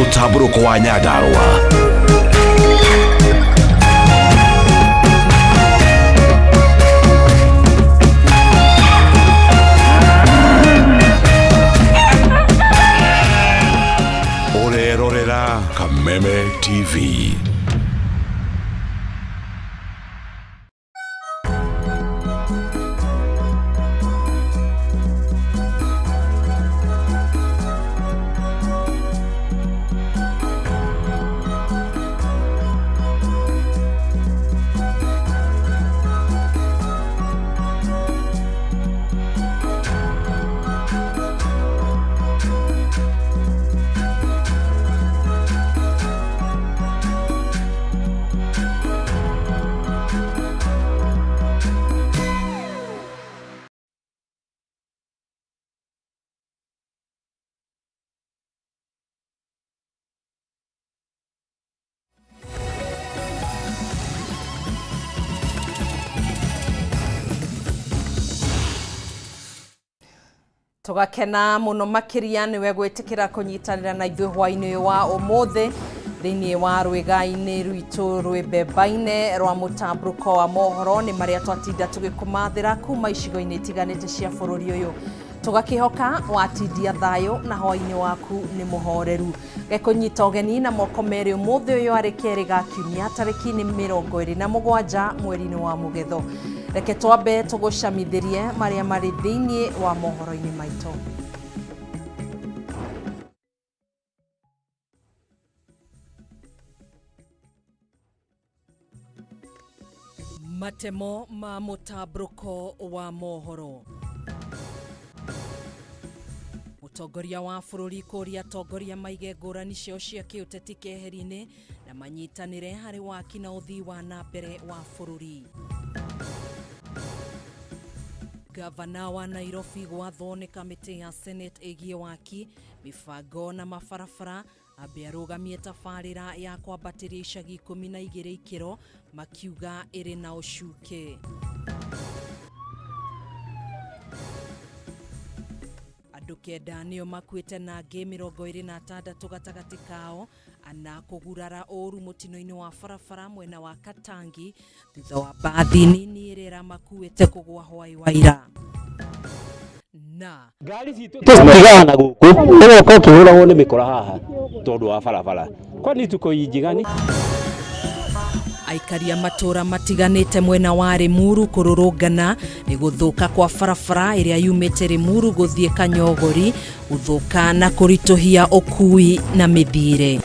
Mũtambũrũko wa Nyandarũa. Ũrerorera Kameme TV. Tũgakena mũno makĩria nĩwe gwĩtĩkĩra kũnyitanĩra na ithuĩ hwainĩ ũyũ wa ũmũthĩ thĩinĩ wa rwĩga-inĩ rwitũ rwĩmbemba-inĩ rwa mũtambũrũko wa mohoro nĩ marĩa twatinda tũgĩkũmathĩra kuma icigo-inĩ itiganĩte cia bũrũri ũyũ. Tũgakĩhoka watindia thayũ na hwainĩ waku nĩ mũhoreru. Gekũnyita ũgeni na moko merĩ ũmũthĩ ũyũ arĩ kerĩ ga kiumia tarĩki nĩ 27 mweri-inĩ wa Mũgetho. Reke twambe tũgũcamithĩrie marĩa marĩ thĩinĩ wa mohoro-inĩ maitũ. Matemo ma mũtambũrũko wa mohoro. Mũtongoria wa bũrũri kũria atongoria maige ngũrani ciao cia kĩũteti keheri-inĩ na manyitanĩre harĩ waki na ũthii wa na mbere wa bũrũri. Gavana wa Nairobi gwathwo nĩ kamĩtĩ ya Senate ĩgiĩ waki, mĩbango na mabarabara Ambe arũgamie tabarĩra ya kwambatĩria icagi 12 ikĩro makiuga ĩrĩ na ũcuke. Andũ kenda nĩo makuĩte na angĩ 26 gatagatĩ kao ana kũgurara ũru mũtino-inĩ wa barabara mwena wa Katangi thutha wa mbathi nini ĩrĩa ĩramakuĩte kũgwa hwaĩ wa ira. Na Ngari citũ tũtigaga na gũkũ ũgoka ũkĩhũragwo nĩ mĩkora haha tondũ wa barabara kwani tuko injigani. Aikari a matũra matiganĩte mwena wa Limuru kũrũrũngana nĩ gũthũka kwa barabara ĩrĩa yumĩte Limuru gũthiĩ Kanyogori, gũthũka na kũritũhia ũkui na mĩthiĩre.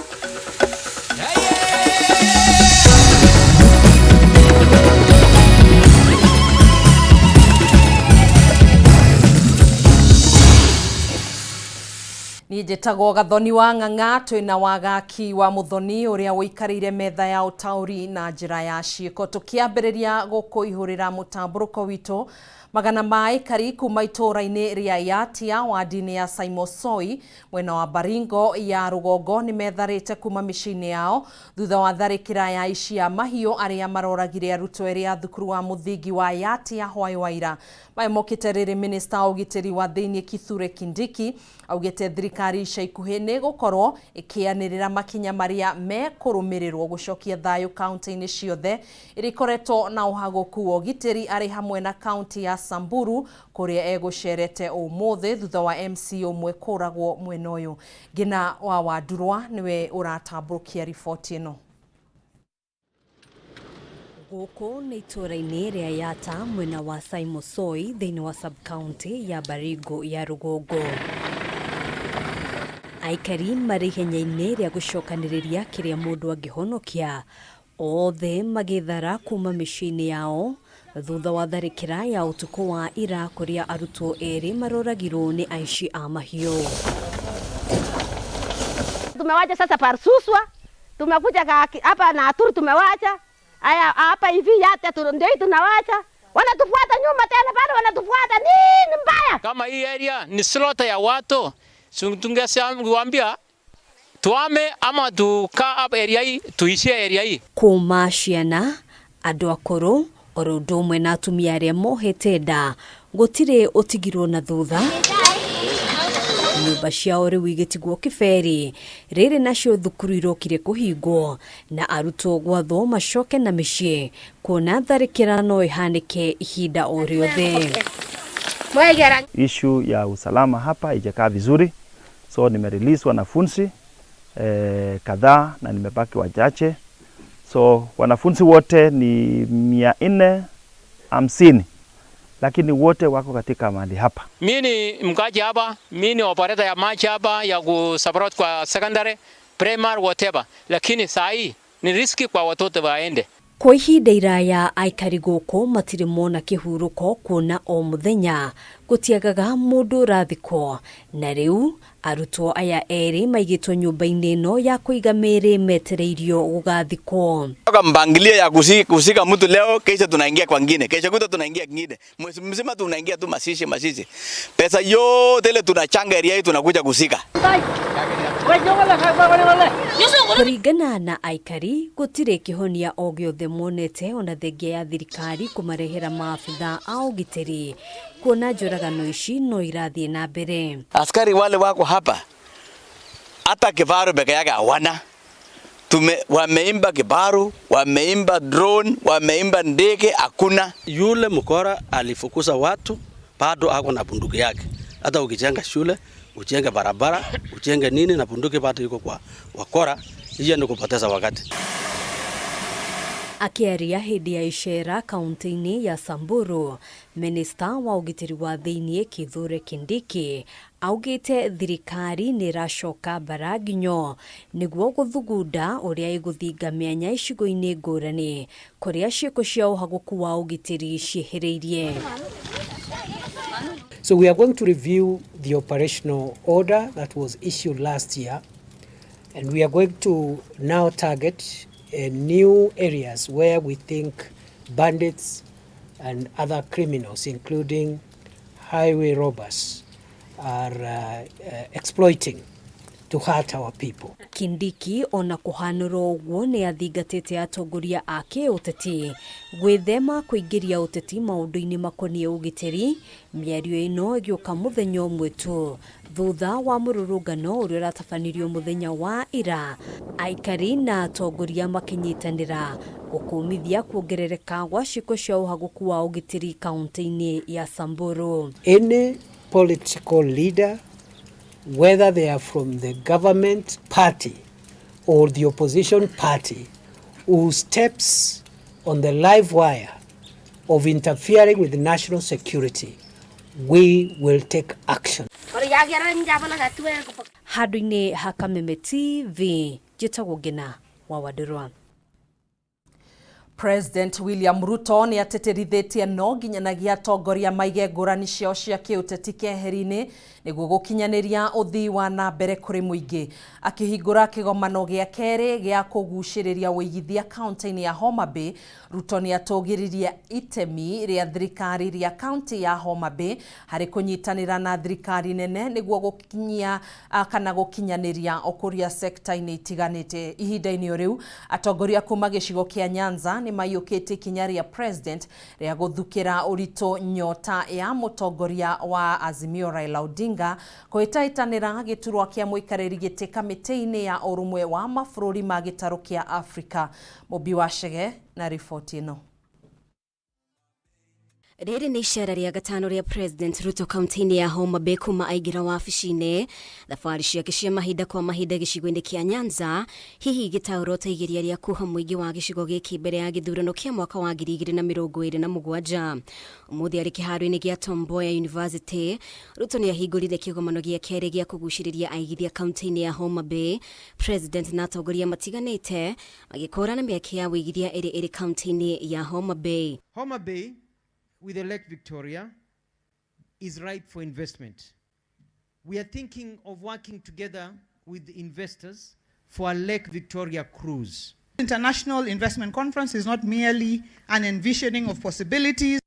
Niĩ njĩtagwo Gathoni wa Ng'ang'a, twĩna Wagaki wa Mũthoni ũrĩa ũikarĩire metha ya ũtaũri na njĩra ya ciĩko. Tũkĩambĩrĩria gũkũihũrĩra mũtambũrũko witũ, magana ma aikari kuma itũũra-inĩ rĩa Yatia, wadi-inĩ ya Saimosoi, Mwena wa Baringo ya rũgongo nĩmetharĩte kuma mĩciĩ-inĩ yao thutha wa tharĩkĩra ya aici a mahiũ arĩa maroragire arutwo erĩ a thukuru wa mũthingi wa Yatia hwaĩ wa ira. Maya mokĩte rĩrĩ minista wa ũgitĩri wa thĩinĩ Kithure Kindiki augĩte thirikari ica ikuhĩ nĩĩgũkorwo ĩkĩanĩrĩra makinya marĩa mekũrũmĩrĩrwo gũcokia thayũ kaunti-inĩ ciothe iria ikoretwo na ũhagũku wa ũgitĩri arĩ hamwe na kaunti ya Samburu kũrĩa egũcerete ũmũthĩ thutha wa MC ũmwe kũragwo mwena ũyũ. Ngina wa Wandurwa nĩwe ũratambũrũkia riboti ĩno. Gũkũ nĩ itũũra-inĩ rĩa Yatta mwena wa Saimosoi thĩinĩ wa sub-county ya Baringo ya rũgongo. Aikari marĩ ihenya-inĩ rĩa gũcokanĩrĩria kĩrĩa mũndũ angĩhonokia Othe magĩthara kuuma mĩciĩ-inĩ yao thutha wa tharĩkĩra ya ũtukũ wa ira kũrĩa arutwo erĩ maroragirwo nĩ aici a mahiũ. Tumewacha sasa Parsuswa, tumekuja hapa Naturu tumewacha haya hapa hivi Yatta ndio hii tunawacha, wanatufuata nyuma tena bado wanatufuata nini mbaya. Kama hii area ni slaughter ya watu, tungewaambia tuame ama tukaa hapa area hii tuishie area hii. Kuma ciana, andũ akũrũ, oro ũndũ ũmwe na atumia arĩa mohete nda, gũtirĩ ũtigirwo na thutha. Nyũmba ciao rĩu igĩtigwo kĩberi rĩrĩ nacio thukuru irokire kũhingwo na arutwo gwathwo macoke na mĩciĩ kuona tharĩkĩra no ĩhanĩke ihinda o rĩothe. Issue ya usalama hapa haijakaa vizuri, so nimerelease wanafunzi kadhaa na nimebaki wachache. So wanafunzi wote ni 450, lakini wote wako katika mahali hapa. Mimi ni mkaji hapa, mimi ni operator ya maji hapa ya kusupport kwa secondary, primary, whatever. Lakini saa hii ni riski kwa watoto waende. Kwa ihinda iraya aikari gũkũ matirĩ mona kĩhurũko kuona o mũthenya gũtiagaga mũndũ ũrathikwo na rĩu arutwo aya erĩ maigĩtwo nyũmba-inĩ ĩno ya kũiga mĩĩrĩ metereirio gũgathikwo. Mpangilio ya kuzika mtu leo, kesho tunaingia kwa ngine, kesho kutwa tunaingia kingine, mwezi mzima tunaingia tu mazishi mazishi. Pesa yote ile tunachanga area hii tunakuja kuzika. Kũringana na aikari gũtirĩ kĩhonia o gĩothe monete ona thengia ya thirikari kũmarehera maabitha a ũgitĩri kuona njũragano ici no irathiĩ na mbere. Askari wale wako hapa hata kifaru peke yake hawana. Wameimba kifaru, wameimba drone, wameimba ndege, hakuna. Yule mkora alifukuza watu bado ako na bunduki yake. Hata ukijenga shule, ujenge barabara, ujenge nini na bunduki bado iko kwa wakora, hiyo ni kupoteza wakati. Akĩaria hĩndĩ ya icera kaunti-inĩ ya Samburu, minista wa ũgitĩri wa thĩiniĩ Kithure Kindiki augĩte thirikari nĩ ĩracoka mbara nginyo nĩguo gũthugunda ũrĩa ĩgũthinga mĩanya icigo-inĩ ngũrani kũrĩa ciĩko cia ũhagũku wa ũgitĩri ciĩhĩrĩirie. So we are going to review the operational order that was issued last year, and we are going to now target new areas where we think bandits and other criminals, including highway robbers, are exploiting to hurt our people. Kindiki ona kũhanũrwo ũguo nĩ athingatĩte atongoria a kĩũteti gwĩthema kũingĩria ũteti maũndũ-inĩ makoniĩ ũgitĩri. Mĩario ĩno ĩgĩũka mũthenya ũmwe tu thutha wa mũrũrũngano ũrĩa ũratabanirio mũthenya wa ira, aikari na atongoria makĩnyitanĩra gũkũmithia kuongerereka gwa ciĩko cia ũhagũku wa ũgitĩri kaunti-inĩ ya Samburu. Any political leader, whether they are from the government party or the opposition party, who steps on the live wire of interfering with national security, we will take action. Handũ-inĩ ha Kameme TV, njĩtagwo Ngina wa Wandũrwa. President William Ruto nĩ atĩtĩrithĩtie no nginyanagia atongoria maige ngũrani ciao cia kĩũteti keheri-inĩ nĩguo gũkinyanĩria ũthii wa na mbere kũrĩ mũingĩ. Akĩhingũra kĩgomano gĩa kerĩ gĩa kũgucĩrĩria ũigithia kaunti-inĩ ya Homa Bay, Ruto nĩ atũgĩririe itemi rĩa thirikari rĩa kaunti ya Homa Bay harĩ kũnyitanĩra na thirikari nene nĩguo gũkinyia kana gũkinyanĩria ũkũria sekta-inĩ itiganĩte. Ihinda-inĩ o rĩu atongoria kuma gĩcigo kĩa Nyanza nĩ maiyũkĩtie ikinya rĩa president rĩa gũthukĩra ũritũ nyota ya mũtongoria wa Azimio Raila Odinga kũhĩtahĩtanĩra gĩturwa kĩa mũikarĩri gĩtĩ kamĩtĩ-inĩ ya ũrũmwe wa mabũrũri ma gĩtarũ kĩa Afrika. Mũmbi wa Chege na riboti ĩno. Rĩrĩ nĩ icera rĩa gatano rĩa President Ruto kaunti-inĩ ya Homa Bay kuma aingĩra wabici-inĩ. Thabarĩ ciake cia mahinda kwa mahinda gĩcigo-inĩ kĩa Nyanza hihi gĩtaũrwo ta igeria rĩa kuha mũingĩ wa gĩcigo gĩkĩ mbere ya gĩthurano kĩa mwaka wa 2027. Ũmũthĩ arĩ kĩharo-inĩ gĩa Tom Mboya University, Ruto nĩ ahingũrire kĩgomano gĩa kerĩ gĩa kũgucĩrĩria aigithia kaunti-inĩ ya Homa Bay. President na atongoria matiganĩte magĩkũrana mĩeke ya ũigithia ĩrĩa ĩrĩ kaunti-inĩ ya Homa Bay. Homa Bay with the Lake Victoria is ripe for investment. We are thinking of working together with investors for a Lake Victoria cruise. International Investment Conference is not merely an envisioning of possibilities,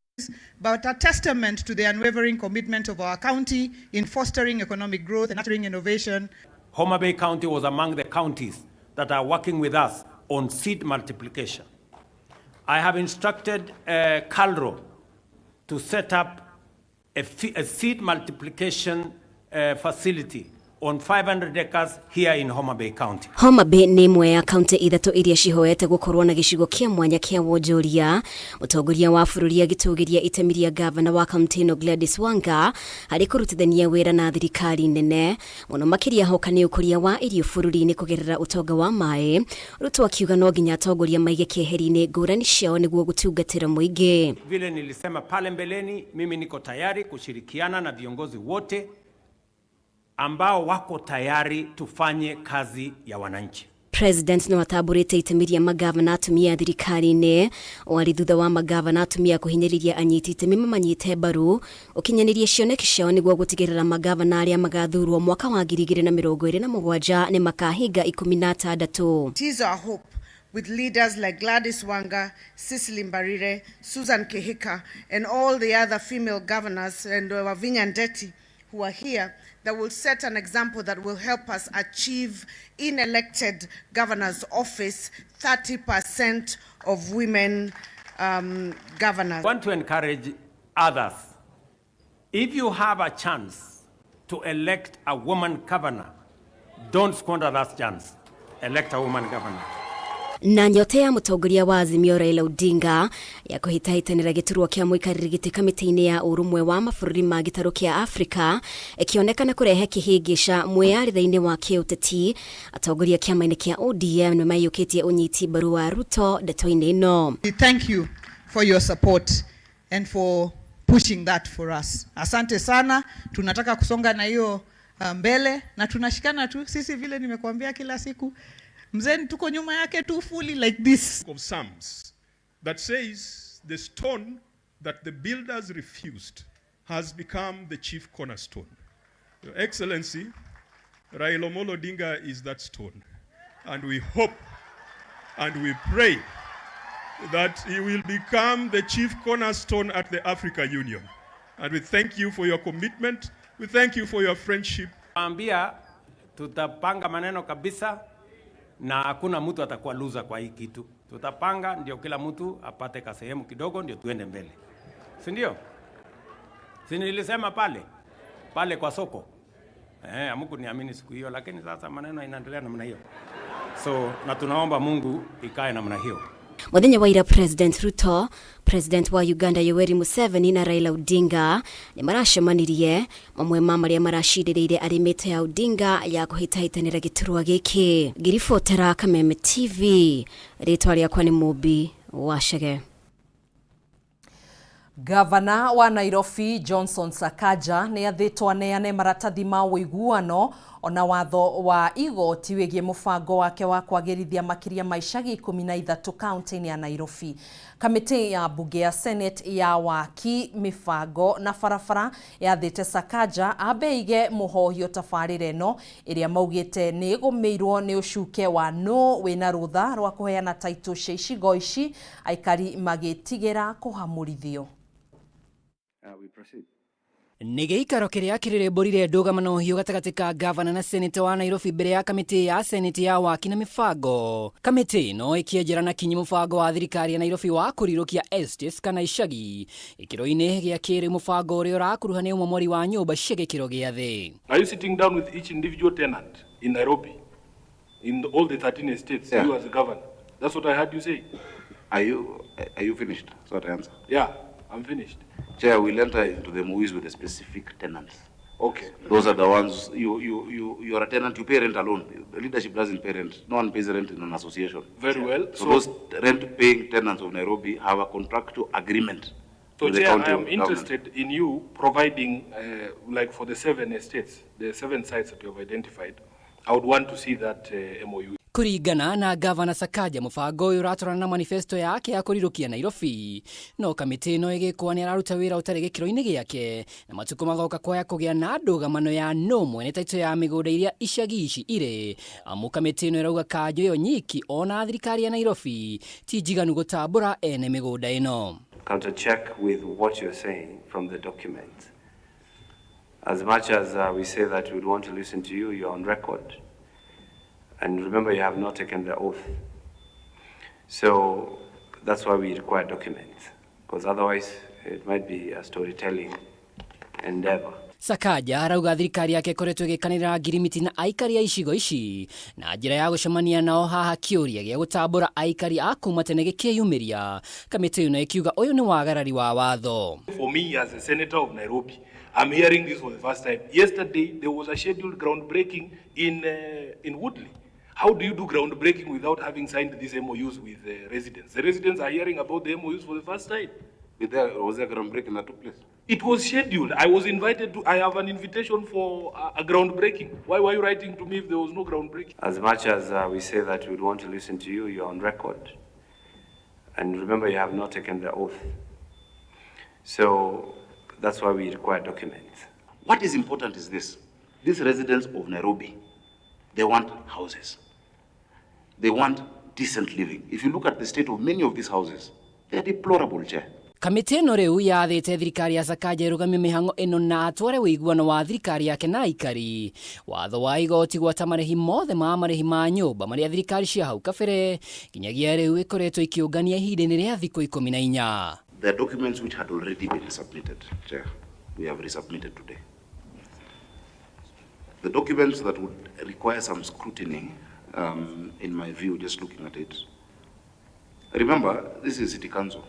but a testament to the unwavering commitment of our county in fostering economic growth and nurturing innovation. Homa Bay County was among the counties that are working with us on seed multiplication. I have instructed KALRO to set up a seed multiplication facility on 500 acres here in Homa Bay County. Homa Bay nĩ ĩmwe ya kaunti ithatũ iria cihoete gũkorwo na gĩcigo kĩa mwanya kĩa wonjoria. Mũtongoria wa bũrũri agĩtũgĩria itemi rĩa gavana wa kaunti ĩno Gladys Wanga harĩ kũrutithania wĩra na thirikari nene mũno makĩria hoka nĩ ũkũria wa irio bũrũri-inĩ kũgerera ũtonga wa maĩ. Ruto akiuga no nginya atongoria maige keheri-inĩ ngũrani ciao nĩguo gũtungatĩra mũingĩ. Vile nilisema pale mbeleni, mimi niko tayari kushirikiana na viongozi wote ambao wako tayari tufanye kazi ya wananchi. President no atambũrĩte itemi rĩa magavana atumia thirikari-inĩ o arĩ thutha wa magavana atumia kũhinyĩrĩria anyiti itemi mamanyite mbaru ũkinyanĩria cioneki ciao nĩguo gũtigĩrĩra magavana arĩa magathurwo mwaka wa 2027 nĩ makahinga 16. It is our hope with leaders like Gladys Wanga, Cecily Mbarire, Susan Kihika, and all the other female governors and Wavinya Ndeti who are here, that will set an example that will help us achieve in elected governor's office 30% of women governors. I want to encourage others. If you have a chance to elect a woman governor, don't squander that chance. Elect a woman governor. Na nyote ya mũtongoria wa Azimio Raila Odinga ya kũhĩtahĩtanĩra gĩturwa kĩa mũikarĩri gĩtĩ kamĩtĩ-inĩ ya ũrũmwe wa mabũrũri ma gĩtarũ kĩa Afrika ĩkĩonekana kũrehe kĩhĩngĩca mwĩyarĩre-inĩ wa kĩũteti. Atongoria kĩama-inĩ kĩa ODM nĩ maiyũkĩtie ũnyiti mbaru wa Ruto ndeto-inĩ ĩno. We thank you for your support and for pushing that for us. Asante sana, tunataka kusonga na hiyo mbele na tunashikana tu sisi, vile nimekuambia kila siku, mzee tuko nyuma yake tu fully like this. Of Psalms that says the stone that the builders refused has become the chief cornerstone. Your Excellency, Raila Amolo Odinga is that stone, and we hope and we pray that he will become the chief cornerstone at the Africa Union. And we thank you for your commitment. We thank you for your friendship. Ambia tutapanga maneno kabisa na hakuna mtu atakuwa loser kwa hii kitu. Tutapanga ndio kila mtu apate kasehemu kidogo ndio tuende mbele. Si ndio? Si nilisema pale pale kwa soko. Hamkuniamini siku hiyo, lakini sasa maneno inaendelea namna hiyo. So na tunaomba Mungu ikae namna hiyo. Muthenya wa ira President Ruto, President wa Uganda Yoweri Museveni na Raila Odinga nĩ maracemanirie mamwe ma marĩa maracirĩrĩire arĩ mĩto ya Odinga ya kũhĩtahĩtanĩra gĩturwa gĩkĩ. Ngĩribotera Kameme TV, rĩtwa rĩakwa nĩ Mũmbi wa Chege. Gavana wa Nairobi Johnson Sakaja nĩ athĩtwo aneane maratathi ma ũiguano ona watho wa igoti wĩgiĩ mũbango wake wa kwagĩrithia makĩria ma icagi 13 kaunti-inĩ ya Nairobi. Kamĩtĩ ya mbunge ya Senate ya waki mĩbango na barabara yathĩte Sakaja ambe aige mũhohio tabarĩra ĩno ĩrĩa maugĩte nĩ ĩgũmĩirwo nĩ ũcuke wa nũ wĩna rũtha rwa kũheana taitũ cia icigo ici aikari magĩtigĩra kũhamũrithio. Nĩ gĩikaro kĩrĩa kĩrĩrĩmbũrire ndũgamano hiũ gatagatĩ ka gavana na seneta wa Nairobi mbere ya kamĩtĩ ya seneti ya waki na mĩbango. Kamĩtĩ ĩno ĩkĩenjera na kinyi mũbango wa thirikari ya Nairobi wa kũrirũkia estates kana icagi gĩkĩro-inĩ gĩa kĩrĩu, mũbango ũrĩa ũrakuruhania ũmomori wa nyũmba cia gĩkĩro gĩa thĩ. Are you sitting down with each individual tenant in Nairobi, in all the 13 estates, Yeah. you as a governor? That's what I heard you say. Are you finished? So to answer. Yeah, I'm finished. Chair, we'll enter into the MOUs with the specific tenants. Okay. Those are the ones, you are a tenant, you pay rent alone. The leadership doesn't pay rent. No one pays rent in an association. Very well. So those rent-paying tenants of Nairobi have a contractual agreement So, with the Chair, I county am government. interested in you providing, like for the 7 estates, the 7 sites that you have identified, I would want to see that MOU. Kũringana na gavana Sakaja, mũbango ũyũ ũratwarana na manifesto yake ya kũrirũkia Nairobi, no kamĩtĩ ĩno ĩgĩkwo nĩ araruta wĩra ũtarĩ gĩkĩro-inĩ gĩake na matukũ magoka kwaya kũgĩa na ndũgamano ya no mwene taitũ ya mĩgũnda iria icagi ici irĩ, amu kamĩtĩ ĩno ĩrauga kanjũ ĩyo nyiki ona thirikari ya Nairobi ti njiganu gũtambũra ene mĩgũnda ĩno. Counter check with what you're saying from the document. As much as we say that we would want to listen to you, you're on record. And remember, you have not taken the oath. So that's why we require documents, because otherwise it might be a storytelling endeavor. Sakaja arauga thirikari yake ĩkoretwo ĩgĩkanĩra ngirimiti na aikari a icigo ici na njĩra ya gũcemania nao haha kĩũria gĩa gũtambũra aikari a kuma tene gĩkĩyumĩria. Kamĩtĩ ĩno ĩkiuga ũyũ nĩ wagarari wa watho. For me as a senator of Nairobi, I'm hearing this for the first time. Yesterday, there was a scheduled groundbreaking in Woodley. How do you do groundbreaking without having signed these MOUs with the residents? The residents are hearing about the MOUs for the first time. Was there groundbreaking that took place? It was scheduled. I was invited to, I have an invitation for a groundbreaking. Why were you writing to me if there was no groundbreaking? As much as we say that we would want to listen to you, you're on record. And remember, you have not taken the oath. So that's why we require documents. What is important is this. These residents of Nairobi, they want houses. They want decent living. If you look at the state of many of these houses, they are deplorable, Chair. Kamĩtĩ ĩno rĩu yathĩte thirikari ya Sakaja ĩrũgamie mĩhang'o ĩno na atware ũiguano wa thirikari yake na aikari. Watho wa igoti gwata marĩhi mothe ma marĩhi ma nyũmba marĩa thirikari cia hau kabere nginyagia rĩu ĩkoretwo ikĩũngania ihinda-inĩ rĩa thikũ 14. There are documents which had already been submitted, Chair. We have resubmitted today. The documents that would require some scrutiny, in my view, just looking at it. Remember, this is City Council.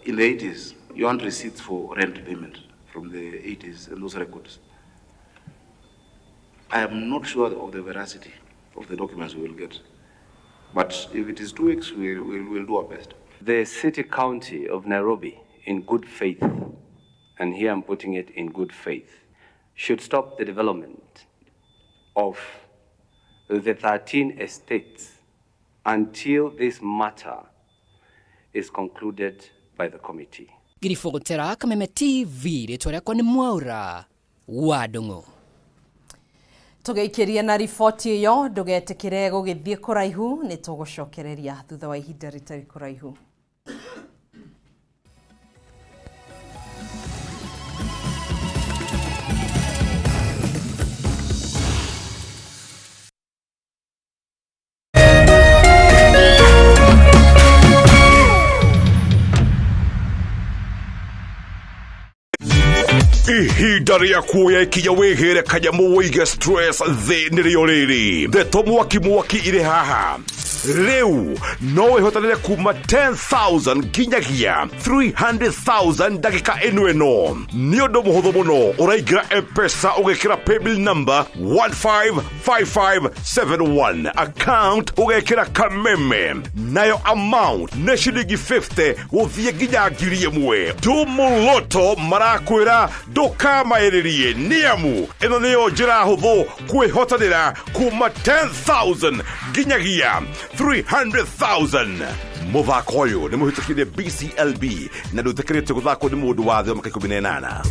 In the 80s, you want receipts for rent payment from the 80s and those records. I am not sure of the veracity of the documents we will get. But if it is 2 weeks, we'll do our best. The City County of Nairobi, in good faith, and here I'm putting it in good faith, should stop the development of the 13 estates until this matter is concluded by the committee. Ngiribotera Kameme TV, rĩtwa rĩakwa nĩ Mwaura wa Ndung'u. Tũgĩikĩrie na riboti ĩyo, ndũgetĩkĩre gũgĩthiĩ kũraihu, nĩ tũgũcokereria thutha wa ihinda rĩtarĩ kũraihu. Ihinda rĩa kuoya ikinya wĩgĩre kanyamũ wĩige stress thĩ nĩrĩo rĩrĩ. Ndeto mwaki mwaki irĩ haha. Rĩu no wĩhotanĩre kuma 10,000 nginyagia 300,000 ndagĩka ĩno ĩno. Nĩ ũndũ mũhũthũ mũno, ũraingĩra M-Pesa ũgekĩra paybill number 155571, account ũgekĩra Kameme, nayo amount nĩ ciringi 50 gũthiĩ nginya 1,000. Ndumuloto marakwĩra ndũkamaĩrĩrie nĩamu ĩno nĩyo njĩra hũthũ kwĩhotanĩra kuma 10,000 nginyagia 300,000. Mũthako ũyũ nĩ mũhĩtũkire BCLB na ndũĩtĩkĩrĩtio gũthakwo nĩ mũndũ wa thĩ wa mĩaka 18.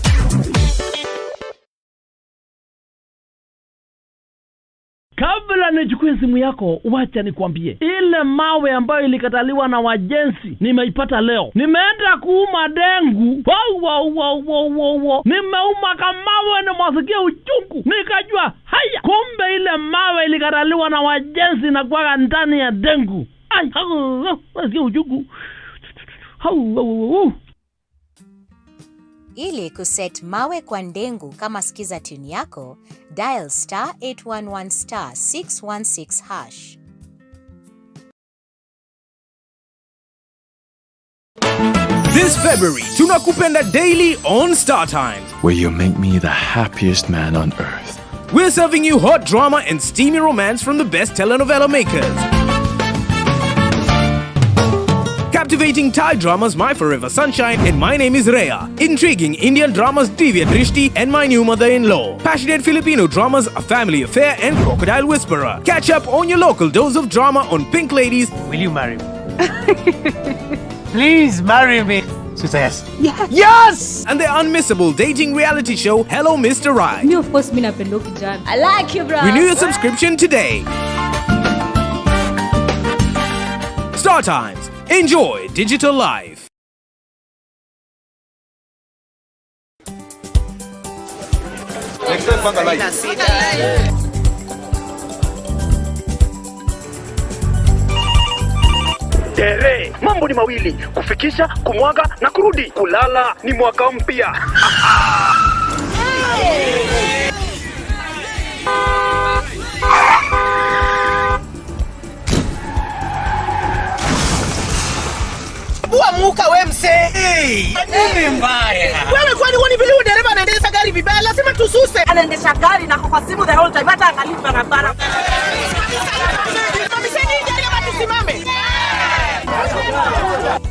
Kabla nichukue simu yako, wacha nikwambie, ile mawe ambayo ilikataliwa na wajenzi nimeipata leo. Nimeenda kuuma dengu, wow, wow, wow, wow, wow, wow. Nimeuma kamawe na masikia uchungu, nikajua haya, kumbe ile mawe ilikataliwa na wajenzi na kuwaga ndani ya dengu. Ai, nasikia uchungu. Hau, hau, hau. Ili kuset mawe kwa ndengu kama skiza tune yako, dial star 811 star 616 hash. This February, tunakupenda daily on Star Times. Where you make me the happiest man on earth. We're serving you hot drama and steamy romance from the best telenovela makers. Captivating Thai dramas My Forever Sunshine and My Name is Rhea. Intriguing Indian dramas Divya Drishti and My New Mother-in-Law. Passionate Filipino dramas A Family Affair and Crocodile Whisperer. Catch up on your local dose of drama on Pink Ladies. Will you marry me? Please marry me. So say yes. Yes. Yes! And the unmissable dating reality show Hello Mr. Right. Me, of course, mi napenda kijana. I like you, bro. Renew your subscription today. Star Times. Enjoy digital life. Next time, panga line. Tere, mambo ni mawili, kufikisha, kumwaga na kurudi. Kulala ni mwaka mpya. Bua muka we msee. Nini mbaya? Wewe kwani huoni vile huyu dereva anaendesha gari vibaya? Lazima tususe. Anaendesha gari na kwa simu the whole time, hata angalii barabara. Simamisheni hii gari ama tusimame.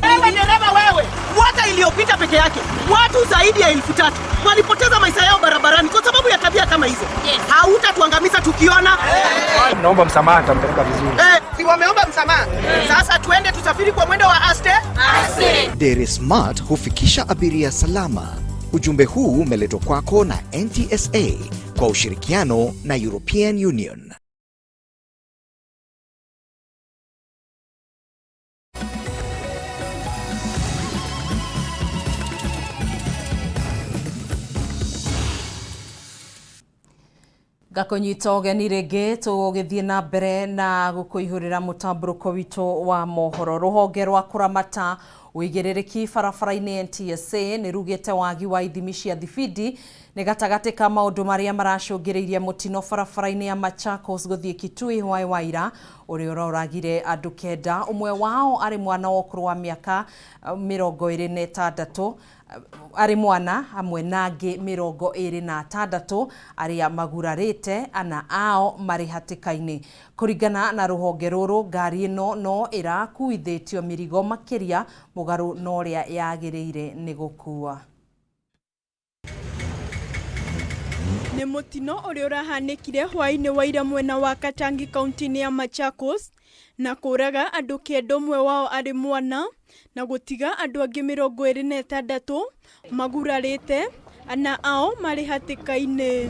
Wewe dereva wewe, mwaka iliyopita peke yake watu zaidi ya 3,000 walipoteza maisha yao barabarani kwa sababu ya tabia kama hizo. Hautatuangamiza tukiona. Naomba msamaha, tampeleka vizuri. Si wameomba msamaha. Sasa tuende tusafiri kwa mwendo wa aste. Aste. Dere Smart hufikisha abiria salama. Ujumbe huu umeletwa kwako na NTSA kwa ushirikiano na European Union. Ngakũnyita ũgeni rĩngĩ tũgĩthiĩ na mbere na gũkũihũrĩra mũtambũrũko witũ wa mohoro. Rũhonge rwa kũramata ũigĩrĩrĩki barabara-inĩ NTSA nĩ rugĩte wagi wa ithimi cia thibindi nĩ gatagatĩ ka maũndũ marĩa maracũngĩrĩirie mũtino barabara-inĩ ya Machakos gũthiĩ Kitui hwaĩ wa ira ũrĩa ũroragire andũ 9, ũmwe wao arĩ mwana wa ũkũrũ wa mĩaka 26 arĩ mwana hamwe na angĩ 26 arĩa magurarĩte ana ao marĩ hatĩka-inĩ. Kũringana na rũhonge rũrũ, ngari ĩno no ĩrakuithĩtio mĩrigo makĩria mũgarũ na ũrĩa yagĩrĩire nĩ gũkua. Nĩ mũtino ũrĩa ũrahanĩkire hwaĩ-inĩ wa ira mwena wa Katangi kaunti-inĩ ya Machakos na kũraga andũ 9, ũmwe wao arĩ mwana, na gũtiga andũ angĩ 26 magurarĩte, ana ao marĩ hatĩka-inĩ.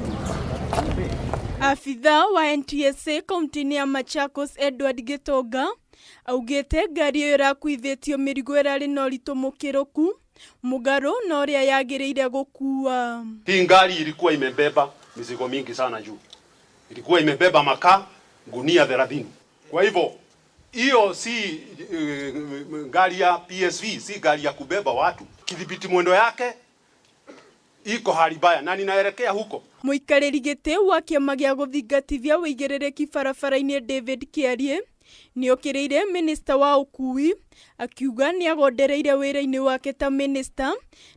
Abithaa wa NTSA kaunti-inĩ ya Machakos Edward Gitonga augĩte ngari ĩyo ĩrakuithĩtio mĩrigo ĩrarĩ na ũritũ mũkĩrũku mũgarũ na ũrĩa yagĩrĩire gũkua. Hii ngari ilikuwa imebeba mizigo mingi sana juu, ilikuwa imebeba makaa gunia 30. Kwa hivyo hiyo si ngari ya PSV, si gari ya kubeba watu. Kidhibiti mwendo yake iko hali mbaya na ninaelekea huko. Mũikarĩri gĩtĩ wa kĩama gĩa gũthingatithia ũigĩrĩrĩki barabara-inĩ David Kĩarie nĩokĩrĩire minista wa ũkui akiuga nĩagondereire wĩra-inĩ wake ta minista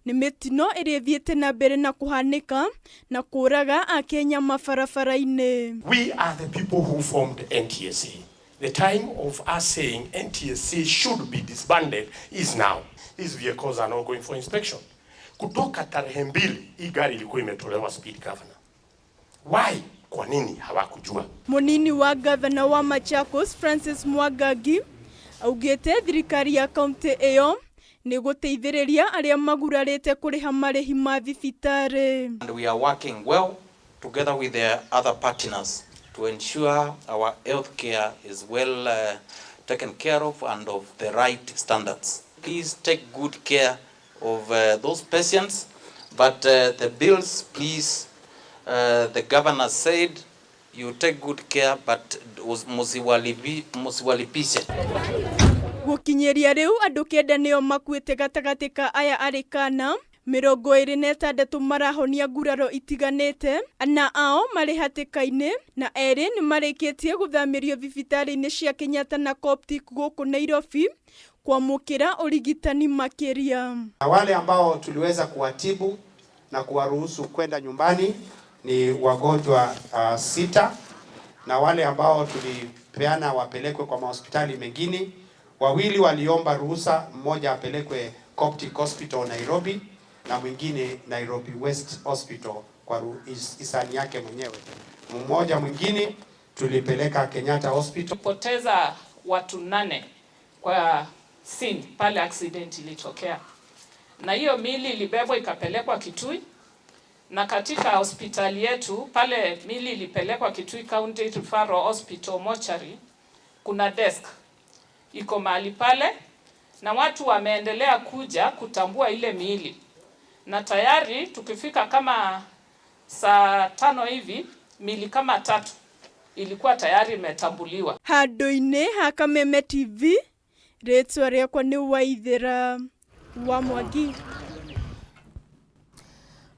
nĩ mĩtino ĩrĩa ĩthiĩte na mbere na kũhanĩka na kũraga akenya mabarabara-inĩ. We are the people who formed NTSA. The time of us saying NTSA should be disbanded is now. These vehicles are not going for inspection. Kutoka tarehe 2 hii gari ilikuwa imetolewa speed governor. Why? Kwa nini hawakujua? Munini wa gavana wa Machakos Francis Mwangangi augĩte thirikari ya kaunti ĩyo nĩ gũteithĩrĩria arĩa magurarĩte kũrĩha marĩhi ma thibitarĩ. And we are working well together with the other partners to ensure our healthcare is well taken care of and of the right standards. Please take good care of those patients, but the bills, please, the governor said, you take good care, but musiwalipishe. Gũkinyĩria rĩu andũ 9 nĩo makuĩte gatagatĩ ka aya arĩ kana 26 marahonia nguraro itiganĩte, ana ao marĩ hatĩka-inĩ na 2 nĩ marĩkĩtie gũthamĩrio thibitarĩ-inĩ cia Kenyatta na Coptic gũkũ Nairobi kwamũkĩra ũrigitani makĩria. Na wale ambao tuliweza kuwatibu na kuwaruhusu kwenda nyumbani ni wagonjwa 6, na wale ambao tulipeana wapelekwe kwa mahospitali mengine, 2 waliomba ruhusa, mmoja apelekwe Coptic Hospital Nairobi na mwingine Nairobi West Hospital kwa hisani yake mwenyewe. Mmoja mwingine tulipeleka Kenyatta Hospital. Tulipoteza watu 8 kwa scene pale accident ilitokea, na hiyo mili ilibebwa ikapelekwa Kitui, na katika hospitali yetu pale mili ilipelekwa Kitui County Referral Hospital mortuary, kuna desk iko mahali pale na watu wameendelea kuja kutambua ile miili, na tayari tukifika kama saa 5 hivi miili kama 3 ilikuwa tayari imetambuliwa. Handũ-inĩ ha Kameme TV, rĩtwa rĩakwa nĩ Waithĩra wa Mwangi.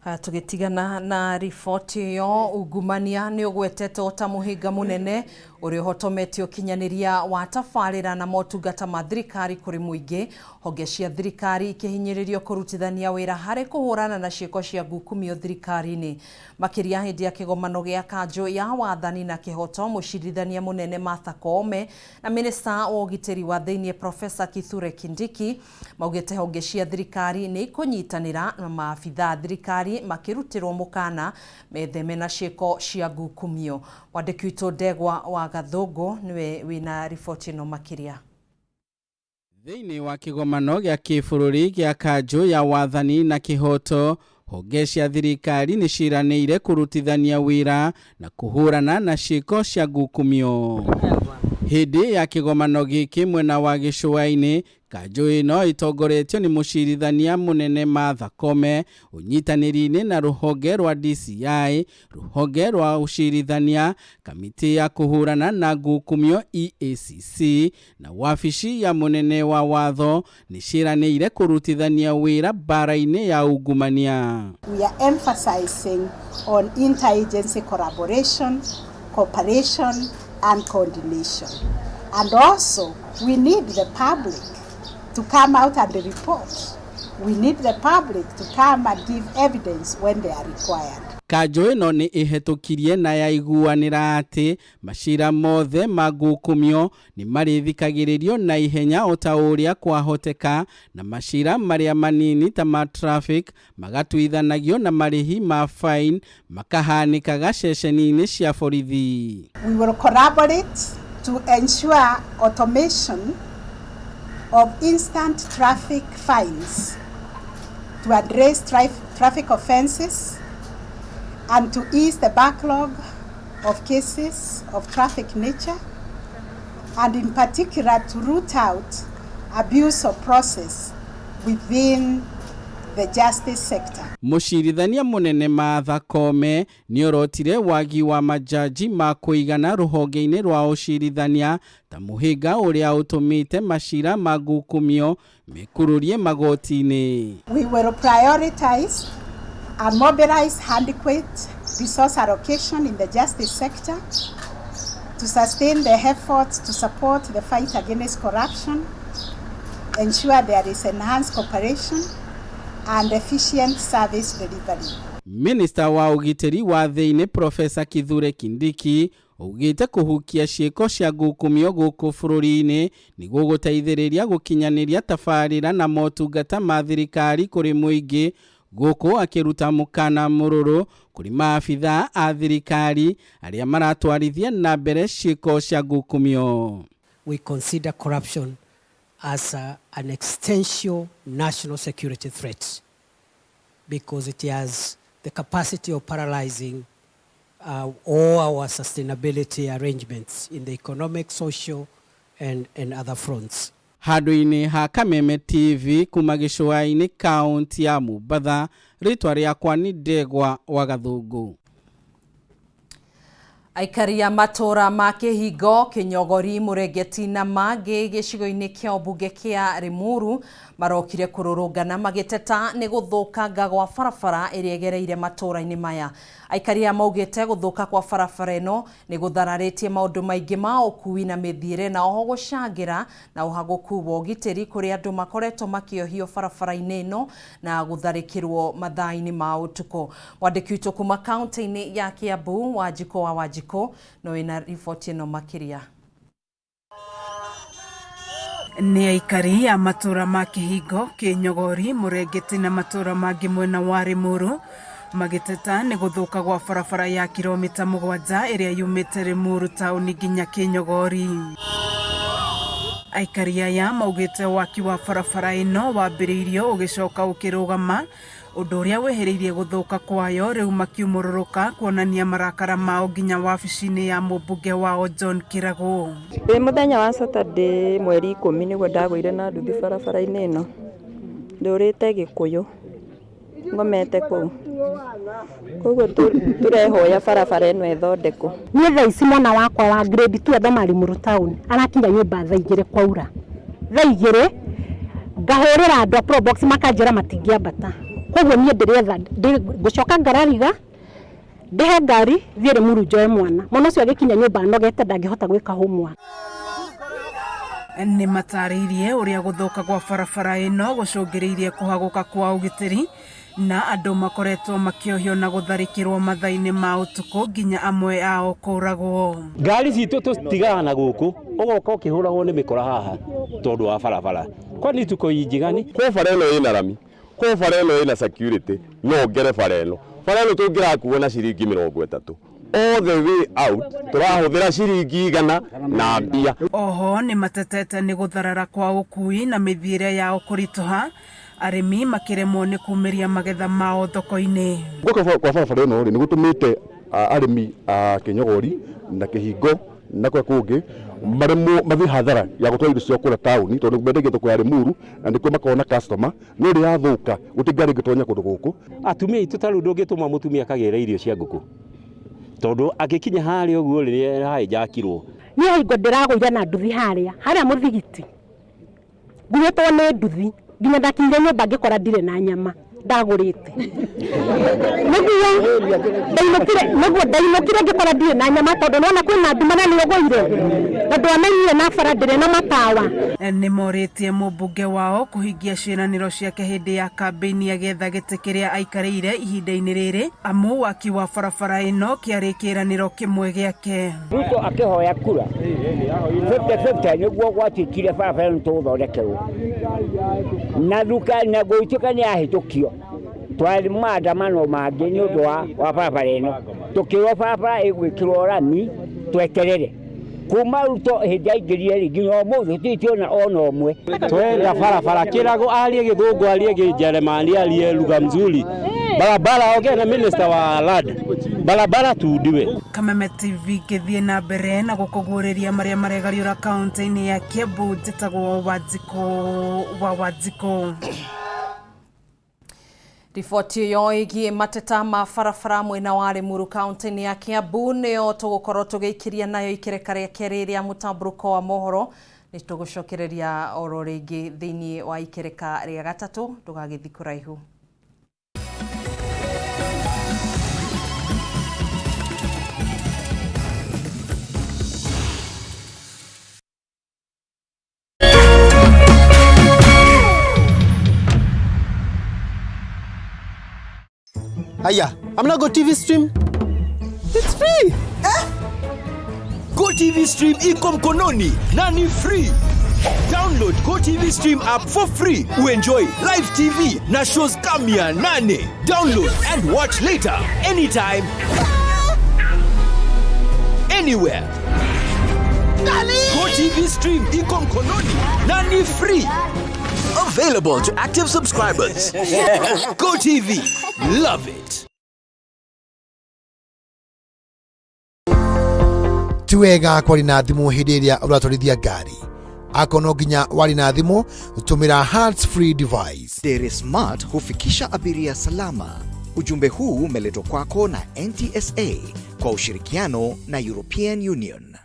Tũgĩtigana na riboti ĩyo, ungumania nĩ ũgwetetwo ta mũhĩnga mũnene ũrĩa ũhotometie ũkinyanĩria wa tabarĩra na motungata ma thirikari kũrĩ mũingĩ, honge cia thirikari ikĩhinyĩrĩrio kũrutithania wĩra harĩ kũhũrana na ciĩko cia ngukumio thirikari-inĩ. Makĩria hĩndĩ ya kĩgomano gĩa kanjũ ya wathani na kĩhoto, mũcirithania mũnene Martha Koome na minista wa ũgitĩri wa thĩinĩ Professor Kithure Kindiki maugĩte honge cia thirikari nĩ ikũnyitanĩra na maabitha a thirikari makĩrutĩrwo mũkana metheme na ciĩko cia ngukumio. Mwandĩki witũ Ndegwa wa Gathũngũ nĩwe wĩna riboti ĩno makĩria. Thĩinĩ wa kĩgomano gĩa kĩbũrũri gĩa kanjũ ya wathani na kĩhoto, honge cia thirikari nĩ ciĩranĩire kũrutithania wĩra na kũhũrana na ciĩko cia ngukumio. Hĩndĩ ya kĩgomano gĩkĩ mwena wa gĩcũa-inĩ, kanjũ ĩno ĩtongoretio nĩ mũcirithania mũnene Martha Koome ũnyitanĩri-inĩ na rũhonge rwa DCI, rũhonge rwa ũcirithania, kamĩtĩ ya kũhũrana na ngukumio EACC na wabici ya mũnene wa watho nĩ ciĩranĩire kũrutithania wĩra mbara-inĩ ya ungumania. We are emphasizing on interagency collaboration, cooperation and coordination. And also, we need the public to come out and report. We need the public to come and give evidence when they are required. Kanjũ ĩno nĩ ĩhetũkirie na yaiguanĩra atĩ macira mothe ma ngukumio nĩ marĩthikagĩrĩrio na ihenya o ta ũrĩa kwahoteka na macira marĩa manini ta ma traffic magatuithanagio na marĩhi ma fine makahanĩkaga ceceni-inĩ cia borithi. We will collaborate to ensure automation of instant traffic fines to address traffic offenses and to ease the backlog of cases of traffic nature, and in particular to root out abuse of process within the justice sector. Mũcirithania mũnene Martha Koome nĩorotire wagi wa majaji ma kũigana rũhonge-inĩ rwa ũcirithania ta mũhĩnga ũrĩa ũtũmĩte macira ma ngukumio mekururie magoti-inĩ. We will prioritize and mobilize adequate resource allocation in the justice sector to sustain the efforts to support the fight against corruption, ensure there is enhanced cooperation and efficient service delivery. Minista wa ũgitĩri wa thĩinĩ Professor Kithure Kindiki augĩte kũhukia ciĩko cia ngukumio gũkũ bũrũri-inĩ nĩ gũgũteithĩrĩria gũkinyanĩria tabarĩra na motungata ma thirikari kũrĩ mũingĩ, gũkũ akĩruta mũkana mũrũrũ kũrĩ maabitha a thirikari arĩa maratwarithia na mbere ciĩko cia ngukumio. We consider corruption as an existential national security threat because it has the capacity of paralyzing all our sustainability arrangements in the economic, social, and other fronts. Handũ-inĩ ha Kameme TV kuma gĩcũa-inĩ kaunti ya Mombatha, rĩtwa rĩakwa nĩ Ndegwa wa Gathũngũ. Aikari a matũra ma Kĩhingo, Kĩnyogori, Mũrengeti na mangĩ gĩcigo-inĩ kĩa ũmbunge kĩa Limuru marokire kũrũrũngana magĩteta nĩ gũthũkanga gwa barabara ĩrĩa ĩgereire matũra-inĩ maya. Aikari aya maugĩte gũthũka kwa barabara ĩno nĩ gũthararĩtie maũndũ maingĩ ma ũkui na mĩthiĩre na oho gũcangĩra na ũhagũku wa ũgitĩri kũrĩ andũ makoretwo makĩohio barabara-inĩ ĩno na gũtharĩkĩrwo mathaa-inĩ ma ũtukũ. Mwandĩki witũ kuma kaunti-inĩ ya Kiambu, Wanjikũ wa Wanjikũ, no wĩna riboti ĩno makĩria. Nĩ aikari a matũra ma Kĩhingo, Kĩnyogori, Mũrengeti na matũra mangĩ mwena wa Limuru magĩteta nĩ gũthũka gwa barabara ya kilomita 7 ĩrĩa yumĩte Limuru taũni nginya Kĩnyogori. Aikari aya maugĩte waki wa barabara ĩno wambĩrĩirio ũgĩcoka ũkĩrũgama, ũndũ ũrĩa wehereirie gũthũka kwayo, rĩu makiumũrũrũka kuonania marakara mao nginya wabici-inĩ ya mũmbunge wao John Kĩragũ. Ĩ mũthenya wa Saturday mweri 10 nĩguo ndagũire na nduthi barabara-inĩ ĩno, ndũrĩte Gĩkũyũ ngomete kũu, koguo tũrehoya barabara ĩno ĩthondekwo. Niĩ thaa ici mwana wakwa wa grade 2 athoma Limuru town arakinya nyũmba thaa 2 kwaura, thaa 2 ngahũrĩra andũ a Probox makanjĩra matingĩambata. Koguo niĩ ndĩretha ngũcoka ngarariga ndĩhe ngari thiĩ Rĩmuru njoe mwana. Mwana ũcio agĩkinya nyũmba anogete ndangĩhota gwĩka homework. Nĩ matarĩirie ũrĩa gũthũka gwa barabara ĩno gũcũngĩrĩirie kũhagũka kwa ũgitĩri na andũ makoretwo makĩohio na gũtharĩkĩrwo mathaa-inĩ ma ũtukũ nginya amwe ao kũragwo. Ngari citũ tũtigaga na gũkũ ũgoka ũkĩhũragwo nĩ mĩkora haha tondũ wa barabara kwani tuko injigani. Ko bara ĩno ĩna rami, ko bara ĩno ĩna security, no ngere bara ĩno. Bara ĩno tũngĩrakuo na ciringi 30 all the way out tũrahũthĩra ciringi 100 na mbia. Oho nĩ matetete nĩ gũtharara kwa ũkui na mĩthiĩre yao kũritũha, arĩmi makĩremwo nĩ kumĩria magetha mao thoko-inĩ. Gũka kwa barabara ĩno rĩ nĩ gũtũmĩte arĩmi a Kĩnyogori na Kĩhingo na kũrĩa kũngĩ maremwo mathiĩ hathara ya gũtwara indo ciao kũrĩa taũni tondũ mendagia thoko ya Limuru na nĩkuo makoragwo na customer, no rĩrĩa yathũka gũtirĩ ngari ĩngĩtonya kũndũ gũkũ. Atumia aitũ ta rĩu ndũngĩtũma mũtumia akagĩre irio cia ngũkũ tondũ angĩkinya harĩa ũguo rĩ nĩ haĩjakirwo. Niĩ hingo ndĩragũire na nduthi harĩa harĩa mũthigiti nguĩtwo nĩ nduthi nginya ndakinyire nyũmba ngĩkora ndirĩ na nyama ndagũrĩte. Nĩguo ndainũkire ngĩkora ndirĩ na nyama tondũ nĩwona kwĩna nduma na nĩũgũire na ndwamenyire na bara ndĩrĩ na matawa. Nĩ morĩtie mũmbunge wao kũhingia ciĩranĩro ciake hĩndĩ ya kambĩini agĩetha gĩtĩ kĩrĩa aikarĩire ihinda-inĩ rĩrĩ, amu waki wa barabara ĩno kĩarĩ kĩĩranĩro kĩmwe gĩake. Ruto akĩhoya kura 50-50 nĩguo gwatuĩkire barabara ĩno tũgũthondekerwo na duka na gũituĩka nĩ yahĩtũkio twarĩ maandamano mangĩ nĩ ũndũ wa barabara ĩno tũkĩrwo barabara ĩgwĩkĩrwo rami tweterere kuma Ruto hĩndĩ aingĩrire rĩ nginya ũmũthĩ tũtirĩ tuona ona ũmwe. Twenda barabara kĩrago arie gĩthũngũ arie kĩnjeremani arie lugha mzuri barabara ongea na minister wa land barabara tundiwe. Kameme TV ngĩthiĩ na mbere na gũkũguũrĩria marĩa maregariũra kaunti-inĩ ya Kiambu njĩtagwo Wanjikũ wa Wanjikũ. Riboti ĩyo ĩgiĩ mateta ma barabara mwena wa Limuru kaunti-inĩ ya Kiambu nĩyo tũgũkorwo tũgĩikĩria nayo ikereka rĩa kerĩ rĩa mũtambũrũko wa mohoro. Nĩ tũgũcokereria oro rĩngĩ thĩinĩ wa ikereka rĩa gatatũ, ndũgagĩthiĩ kũraihu. Aya, I'm not Go TV stream. It's free. Eh? Go TV stream iko mkononi na ni free. Download Go TV stream app for free. Uenjoy live TV na shows kama 800. Download and watch later anytime, anywhere. Go TV stream iko mkononi na ni free. Available to active subscribers. Go TV. Love it. Ti wega kwari na thimũ hĩndĩ ĩrĩa ũratwarithia ngari. Akorwo no nginya wari na thimũ, tũmĩra hands free device. Dere Smart hufikisha abiria salama. Ujumbe huu umeletwa kwako na NTSA kwa ushirikiano na European Union.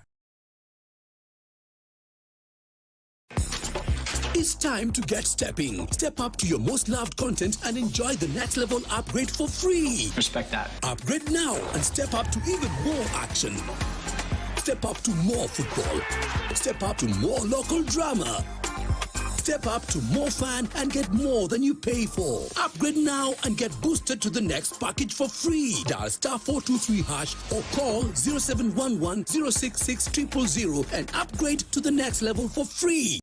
It's time to get stepping. Step up to your most loved content and enjoy the next level upgrade for free. Respect that. Upgrade now and step up to even more action. Step up to more football. Step up to more local drama. Step up to more fun and get more than you pay for. Upgrade now and get boosted to the next package for free. Dial star 423# or call 0711 066 000 and upgrade to the next level for free.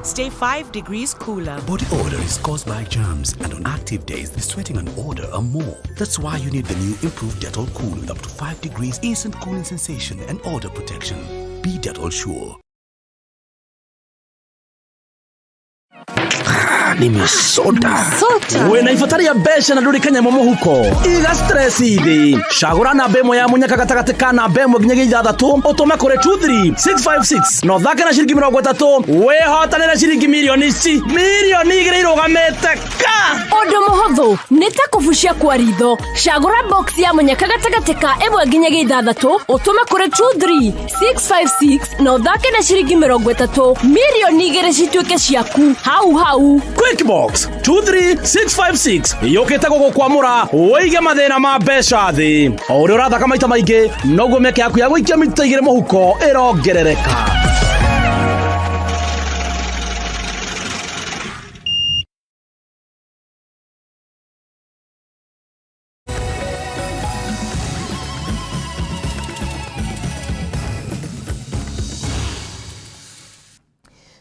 Stay 5 degrees cooler. Body odor is caused by germs, and on active days, the sweating and odor are more. That's why you need the new improved Dettol Cool with up to 5 degrees instant cooling sensation and odor protection. Be Dettol sure. Nimesota. Sota. Wĩna ibata rĩa mbeca na ndũrĩ kanyamũ mũhuko. Iga stress thĩ. Cagũra namba ĩmwe ya mũnyaka gatagatĩ ka namba ĩmwe nginyagia ithathatũ ũtũme kũrĩ 23656 na ũthake na ciringi 30 wĩhotanĩre ciringi mirioni ici mirioni 2 irũgamĩte ka. Ũndũ mũhũthũ nĩ ta kũbucia kwa ritho. Cagũra box ya mũnyaka gatagatĩ ka ĩmwe nginyagia ithathatũ ũtũme kũrĩ 23656 na ũthake na ciringi 30 mirioni 2 cituĩke ciaku hau hau. Quickbox 23656 yũkĩte gũgũkwamũra ũige mathĩna ma mbeca thĩ. O ũrĩa ũrathaka maita maingĩ noguo mĩeke yaku ya gũikia mita 2 mũhuko ĩrongerereka.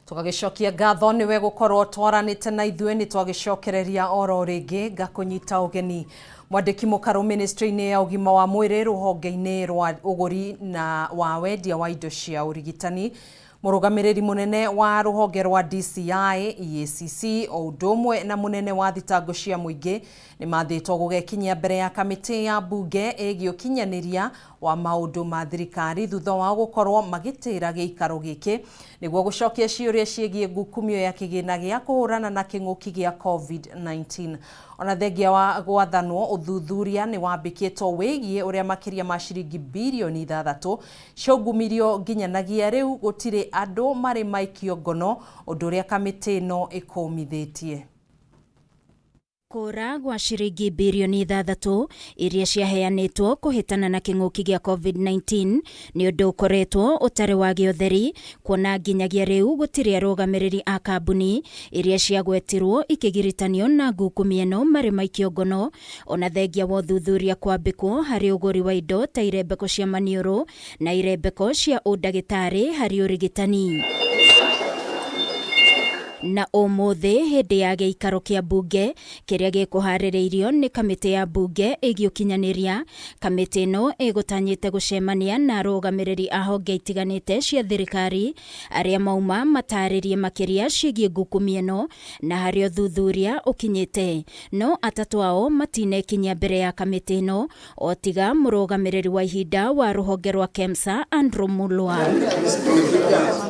Tũgagĩcokia ngatho nĩwe gũkorwo twaranĩte na ithuĩ. Nĩ twagĩcokereria oro rĩngĩ ngakũnyita ũgeni mwandĩki mũkarũ ministry-inĩ ya ũgima wa mwĩrĩ rũhonge-inĩ rwa ũgũri na wa wendia wa indo cia ũrigitani, mũrũgamĩrĩri mũnene wa rũhonge rwa DCI EACC o ũndũ ũmwe na mũnene wa thitango cia mũingĩ nĩ mathĩtwo gũgekinyia mbere ya kamĩtĩ ya mbunge ĩgiĩ ũkinyanĩria wa maũndũ ma thirikari thutha wao gũkorwo magĩtĩra gĩikaro gĩkĩ nĩguo gũcokia ciũria ciĩgiĩ ngukumio ya kĩgĩna gĩa kũhũrana na kĩng'ũki gĩa COVID-19. Ona thengia wa gwathanwo, ũthuthuria nĩ wambĩkĩtwo wĩgiĩ ũrĩa makĩria ma ciringi birioni 6 ciaungumirio. Nginyanagia rĩu gũtirĩ andũ marĩ maikio ngono, ũndũ ũrĩa kamĩtĩ ĩno ĩkũmithĩtie. Kũra gwa ciringi birioni 6 iria ciaheanĩtwo kũhĩtana na kĩng'ũki gĩa COVID-19 nĩ ũndũ ũkoretwo ũtarĩ wa gĩũtheri, kuona nginyagia rĩu gũtirĩ arũgamĩrĩri a kambuni iria ciagwetirwo ikĩgiritanio na ngukumio ĩno marĩ maikio ngono, ona thengia wa ũthuthuria kwambĩkwo harĩ ũgũri wa indo ta irembeko cia maniũrũ na irembeko cia ũndagĩtarĩ harĩ ũrigitani. Na ũmũthĩ hĩndĩ ya gĩikaro kĩa mbunge kĩrĩa gĩkũharĩrĩirio nĩ kamĩtĩ ya mbunge ĩgiĩ ũkinyanĩria, kamĩtĩ ĩno ĩgũtanyĩte gũcemania na arũgamĩrĩri a honge itiganĩte cia thirikari arĩa mauma matarĩrie makĩria ciĩgiĩ ngukumio ĩno na harĩa ũthuthuria ũkinyĩte. No atatũ ao matinekinyia mbere ya kamĩtĩ ĩno, o tiga mũrũgamĩrĩri wa ihinda wa rũhonge rwa KEMSA Andrew Mulwa.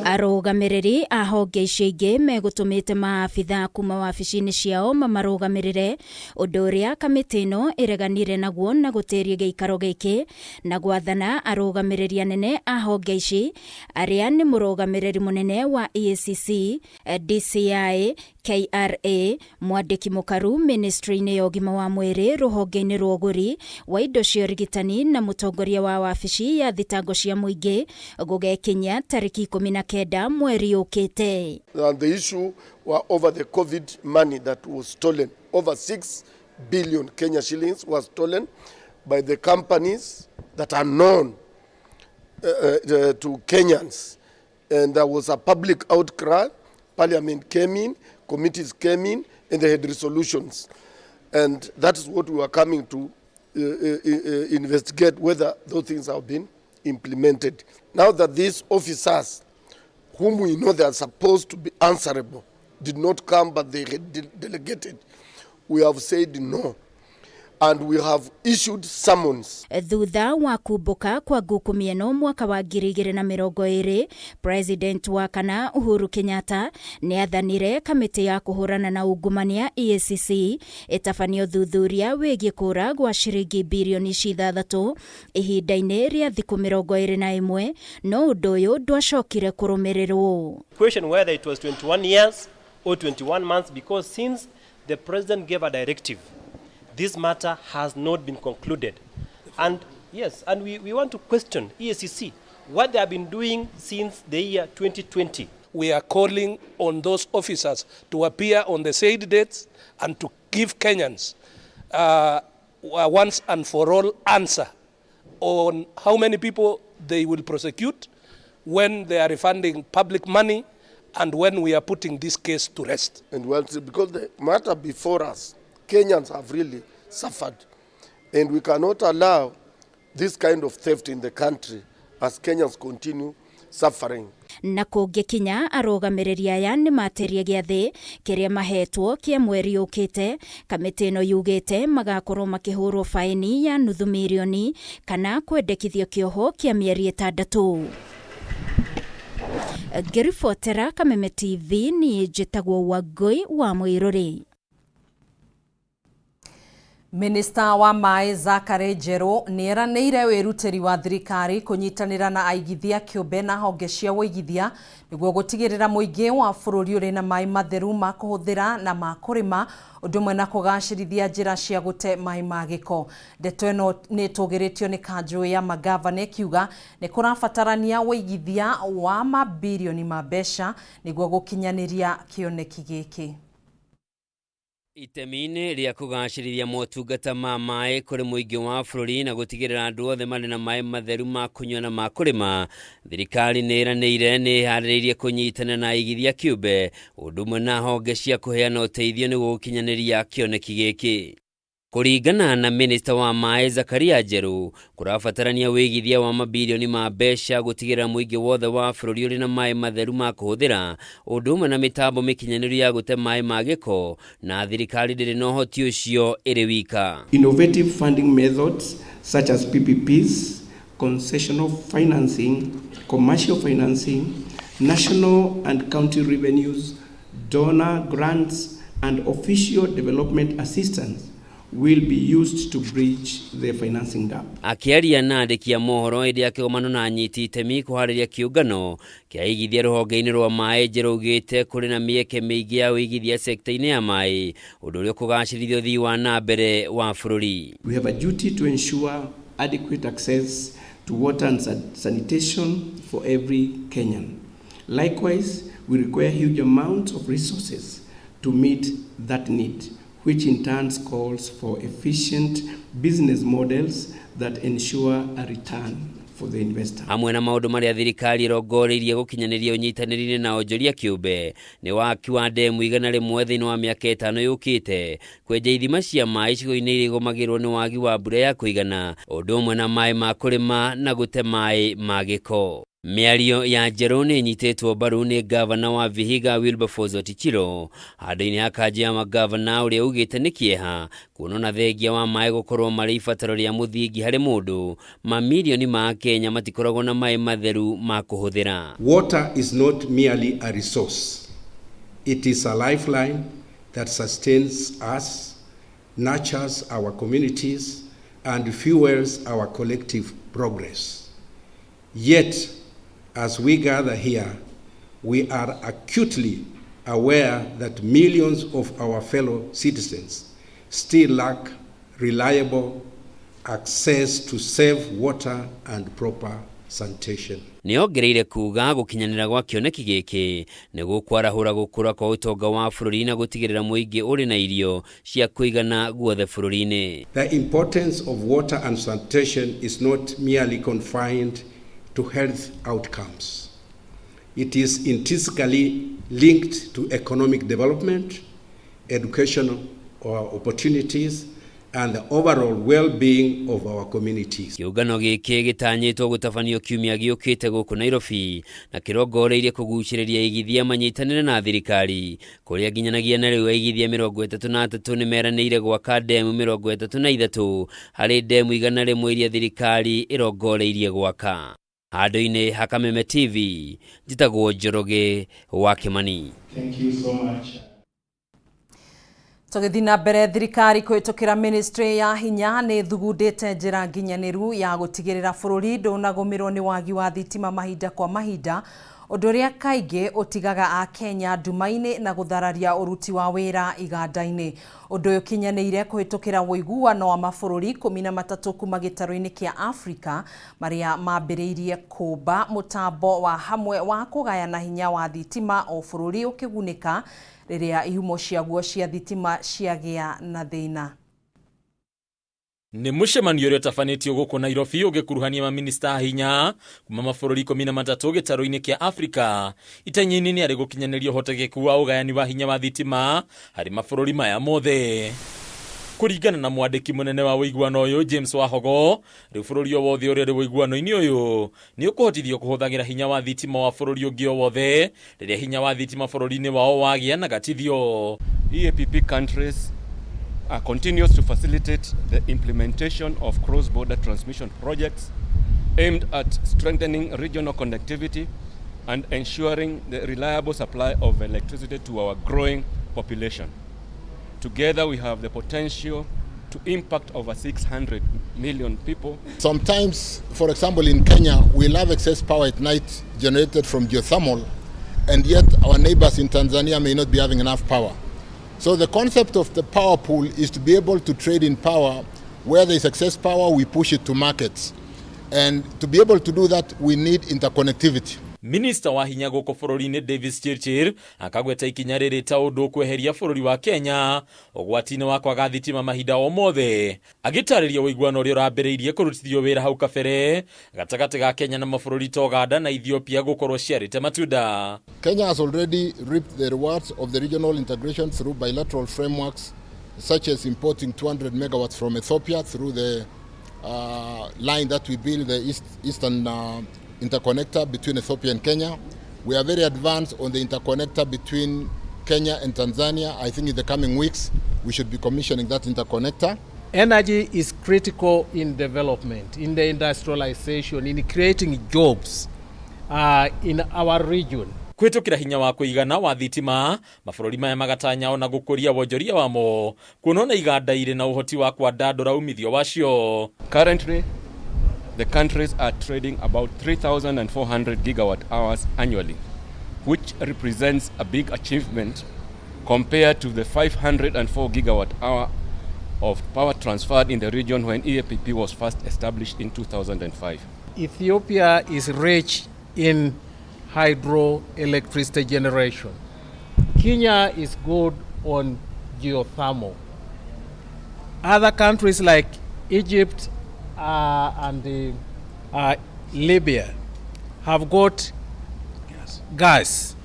Arũgamĩrĩri a honge icio ingĩ megũtũmĩte maabitha kuma wabici-inĩ ciao mamarũgamĩrĩre, ũndũ ũrĩa kamĩtĩ ĩno ĩreganire naguo na gũtĩria gĩikaro gĩkĩ na gwathana arũgamĩrĩri anene a honge ici, arĩa nĩ mũrũgamĩrĩri mũnene wa EACC, DCI, KRA, mwandĩki mũkaru ministry-inĩ ya ũgima wa mwĩrĩ rũhonge-inĩ rwa ũgũri wa indo cia ũrigitani na mũtongoria wa wabici ya thitango cia mũingĩ, gũgekinyia tarĩki 19 mweri ũkĩte. And the issue were over the COVID money that was stolen. Over 6 billion Kenya shillings was stolen by the companies that are known to Kenyans. And there was a public outcry. Parliament came in, committees came in, and they had resolutions. And that is what we are coming to investigate, whether those things have been implemented. Now that these officers, whom we know they are supposed to be answerable, did not come, but they had delegated, we have said no. And we have issued summons. Thutha wa kumbũka kwa ngukumio ĩno mwaka wa 2020, President wa kana Uhuru Kenyatta nĩ athanire kamĩtĩ ya kũhũrana na ungumania EACC ĩtabanie ũthuthuria wĩgiĩ kũra gwa ciringi birioni 6 ihinda-inĩ rĩa thikũ 21, no ũndũ ũyũ ndwacokire kũrũmĩrĩrwo. Question whether it was 21 years or 21 months, because since the president gave a directive, this matter has not been concluded. And yes, and we want to question EACC, what they have been doing since the year 2020. We are calling on those officers to appear on the said dates and to give Kenyans a once and for all answer on how many people they will prosecute, when they are refunding public money, and when we are putting this case to rest. And well, because the matter before us, Kenyans have really suffered. And we cannot allow this kind of theft in the country as Kenyans continue suffering. Na kũngĩkinya arũgamĩrĩri aya nĩ matĩrie gĩathĩ kĩrĩa mahetwo kĩa mweri ũkĩte, kamĩtĩ ĩno yugĩte magakorwo makĩhũrwo faini ya nuthu mirioni kana kwendekithio kĩoho kĩa mĩeri 6. Ngĩribotera Kameme TV niĩ njĩtagwo Wangũi wa Mũirũrĩ. Minista wa maĩ Zachary Njeru nĩ eranĩire wĩrutĩri wa thirikari kũnyitanĩra na aigithia kĩũmbe na honge cia ũigithia nĩguo gũtigĩrĩra mũingĩ wa bũrũri ũrĩ na maĩ matheru ma kũhũthĩra na ma kũrĩma, ũndũ ũmwe na kũgacĩrithia njĩra cia gũte maĩ ma gĩko. Ndeto ĩno nĩ ĩtũgĩrĩtio nĩ kanjũ ya magavana ĩkiuga nĩ kũrabatarania ũigithia wa mabirioni ma mbeca nĩguo gũkinyanĩria kĩoneki gĩkĩ. Itemi-inĩ rĩa kũgacĩrithia motungata ma maĩ kũrĩ mũingĩ wa bũrũri na gũtigĩrĩra andũ othe marĩ na maĩ matheru ma kũnyua na ma kũrĩma, thirikari nĩ ĩranĩire nĩ ĩharĩrĩirie kũnyitanĩra na aigithia kĩũmbe ũndũ ũmwe na honge cia kũheana ũteithio nĩguo gũkinyanĩria kĩoneki gĩkĩ. Kũringana na minista wa maĩ Zakaria Njeru, kũrabatarania wĩigithia wa mabirioni ma mbeca gũtigĩrĩra mũingĩ wothe wa bũrũri ũrĩ na maĩ matheru ma kũhũthĩra, ũndũ ũmwe na mĩtambo mĩkinyanĩru ya gũte maĩ ma gĩko, na thirikari ndĩrĩ na ũhoti ũcio ĩrĩ wika. Innovative funding methods such as PPPs, concessional financing, commercial financing, national and county revenues, donor grants, and official development assistance will be used to bridge the financing gap. Akĩaria na andĩki a mohoro hĩndĩ ya kĩgomano na anyiti itemi kũharĩria kĩũngano kĩa aigithia rũhonge-inĩ rwa maĩ, Njeru augĩte kũrĩ na mĩeke mĩingĩ ya ũigithia sekta-inĩ ya maĩ, ũndũ ũrĩa ũkũgacĩrithia ũthii wa na mbere wa bũrũri. We have a duty to ensure adequate access to water and sanitation for every Kenyan. Likewise, we require huge amounts of resources to meet that need, which in turn calls for efficient business models that ensure a return for the investor. Hamwe na maũndũ marĩa thirikari ĩrongoreirie gũkinyanĩria ũnyitanĩri-inĩ na onjoria kĩũmbe nĩ waki wa ndemu 100 thĩinĩ wa mĩaka 5 yũkĩte, kwenja ithima cia maĩ icigo-inĩ iria igũmagĩrwo nĩ wagi wa mbura ya kũigana, ũndũ ũmwe na maĩ ma kũrĩma na gũte maĩ ma gĩko. Mĩario ya Njeru nĩ ĩnyitĩtwo mbaru nĩ gavana wa Vihiga Wilberforce Otichilo handũ-inĩ ha kanjũ ya magavana ũrĩa ugĩte nĩ kĩeha kuona ona thengia wa maĩ gũkorwo marĩ ibataro rĩa mũthingi harĩ mũndũ, mamirioni ma Akenya matikoragwo na maĩ matheru ma kũhũthĩra. Water is not merely a resource. It is a lifeline that sustains us, nurtures our communities, and fuels our collective progress. Yet, as we gather here, we are acutely aware that millions of our fellow citizens still lack reliable access to safe water and proper sanitation. Nĩongereire kuga gũkinyanĩra gwa kĩoneki gĩkĩ nĩ gũkwarahũra gũkũra kwa ũtonga wa bũrũri na gũtigĩrĩra mũingĩ ũrĩ na irio cia kũigana guothe bũrũri-inĩ. The importance of water and sanitation is not merely confined to health outcomes. It is intrinsically linked to economic development, educational opportunities, and the overall well-being of our communities. Kĩũngano gĩkĩ gĩtanyĩtwo gũtabanio kiumia gĩũkĩte gũkũ Nairobi na kĩrongoreirie kũgucĩrĩria aigithia manyitanĩre na thirikari, kũrĩa nginyanagia na rĩu aigithia 33 nĩ meranĩire gwaka ndemu 33 harĩ ndemu 100 iria thirikari ĩrongoreirie gwaka. Handũ-inĩ ha Kameme TV, njĩtagwo Njoroge wa Kĩmani. Thank you so much. Tũgĩthiĩ na mbere, thirikari kũhĩtũkĩra ministry ya hinya nĩ ĩthugundĩte njĩra nginyanĩru ya gũtigĩrĩra bũrũri ndũnagũmĩrwo nĩ wagi wa thitima mahinda kwa mahinda, ũndũ ũrĩa kaingĩ ũtigaga Akenya nduma-inĩ na gũthararia ũruti wa wĩra iganda-inĩ. Ũndũ ũyũ ũkinyanĩire kũhĩtũkĩra ũiguano wa mabũrũri 13 kuma gĩtarũ-inĩ kĩa Afrika marĩa mambĩrĩirie kũmba mũtambo wa hamwe wa kũgayana hinya wa thitima o bũrũri ũkĩgunĩka rĩrĩa ihumo ciaguo cia thitima ciagĩa na thĩna. Nĩ mũcemanio ũrĩa ũtabanĩtio gũkũ Nairobi ũgĩkuruhania maminista a hinya kuma mabũrũri 13 gĩtarũ-inĩ kĩa Afrika. Itanya-inĩ nĩ arĩ gũkinyanĩria ũhotekeku wa ũgayani wa hinya wa thitima harĩ mabũrũri maya mothe. Kũringana na mwandĩki mũnene wa ũiguano ũyũ James Wahogo, rĩu bũrũri o wothe ũrĩa ũrĩ ũiguano-inĩ ũyũ nĩ ũkũhotithio kũhũthagĩra hinya wa thitima wa bũrũri ũngĩ o wothe rĩrĩa hinya wa thitima bũrũri-inĩ wao wagĩa na gatithio. EAPP countries continues to facilitate the implementation of cross-border transmission projects aimed at strengthening regional connectivity and ensuring the reliable supply of electricity to our growing population. Together we have the potential to impact over 600 million people. Sometimes, for example, in Kenya, we'll have excess power at night generated from geothermal, and yet our neighbors in Tanzania may not be having enough power. So the concept of the power pool is to be able to trade in power. Where there is excess power, we push it to markets. And to be able to do that, we need interconnectivity. Minista wa hinya gũkũ bũrũri-inĩ Davis Chirchir akagweta ikinya rĩrĩ ta ũndũ ũkweheria bũrũri wa Kenya ũgwati-inĩ wa kwaga thitima mahinda o mothe, agĩtarĩria ũiguano ũrĩa ũrambĩrĩirie kũrutithio wĩra hau kabere gatagatĩ ga Kenya na mabũrũri ta Uganda na Ethiopia gũkorwo ciarĩte matunda. Kenya has already reaped the rewards of the regional integration through bilateral frameworks such as importing 200 megawatts from Ethiopia through the line that we built, the Eastern interconnector between Ethiopia and Kenya. We are very advanced on the interconnector between Kenya and Tanzania. I think in the coming weeks we should be commissioning that interconnector. Energy is critical in development, in the industrialization, in creating jobs in our region. Kũhĩtũkĩra hinya wa kũigana wa thitima, mabũrũri maya magatanya ona gũkũria wonjoria wamo kuona ona iganda irĩ na ũhoti wa kwandandũra umithio wacio. Currently, the countries are trading about 3,400 gigawatt hours annually, which represents a big achievement compared to the 504 gigawatt hour of power transferred in the region when EAPP was first established in 2005. Ethiopia is rich in hydroelectricity generation. Kenya is good on geothermal. Other countries like Egypt and Libya have got gas.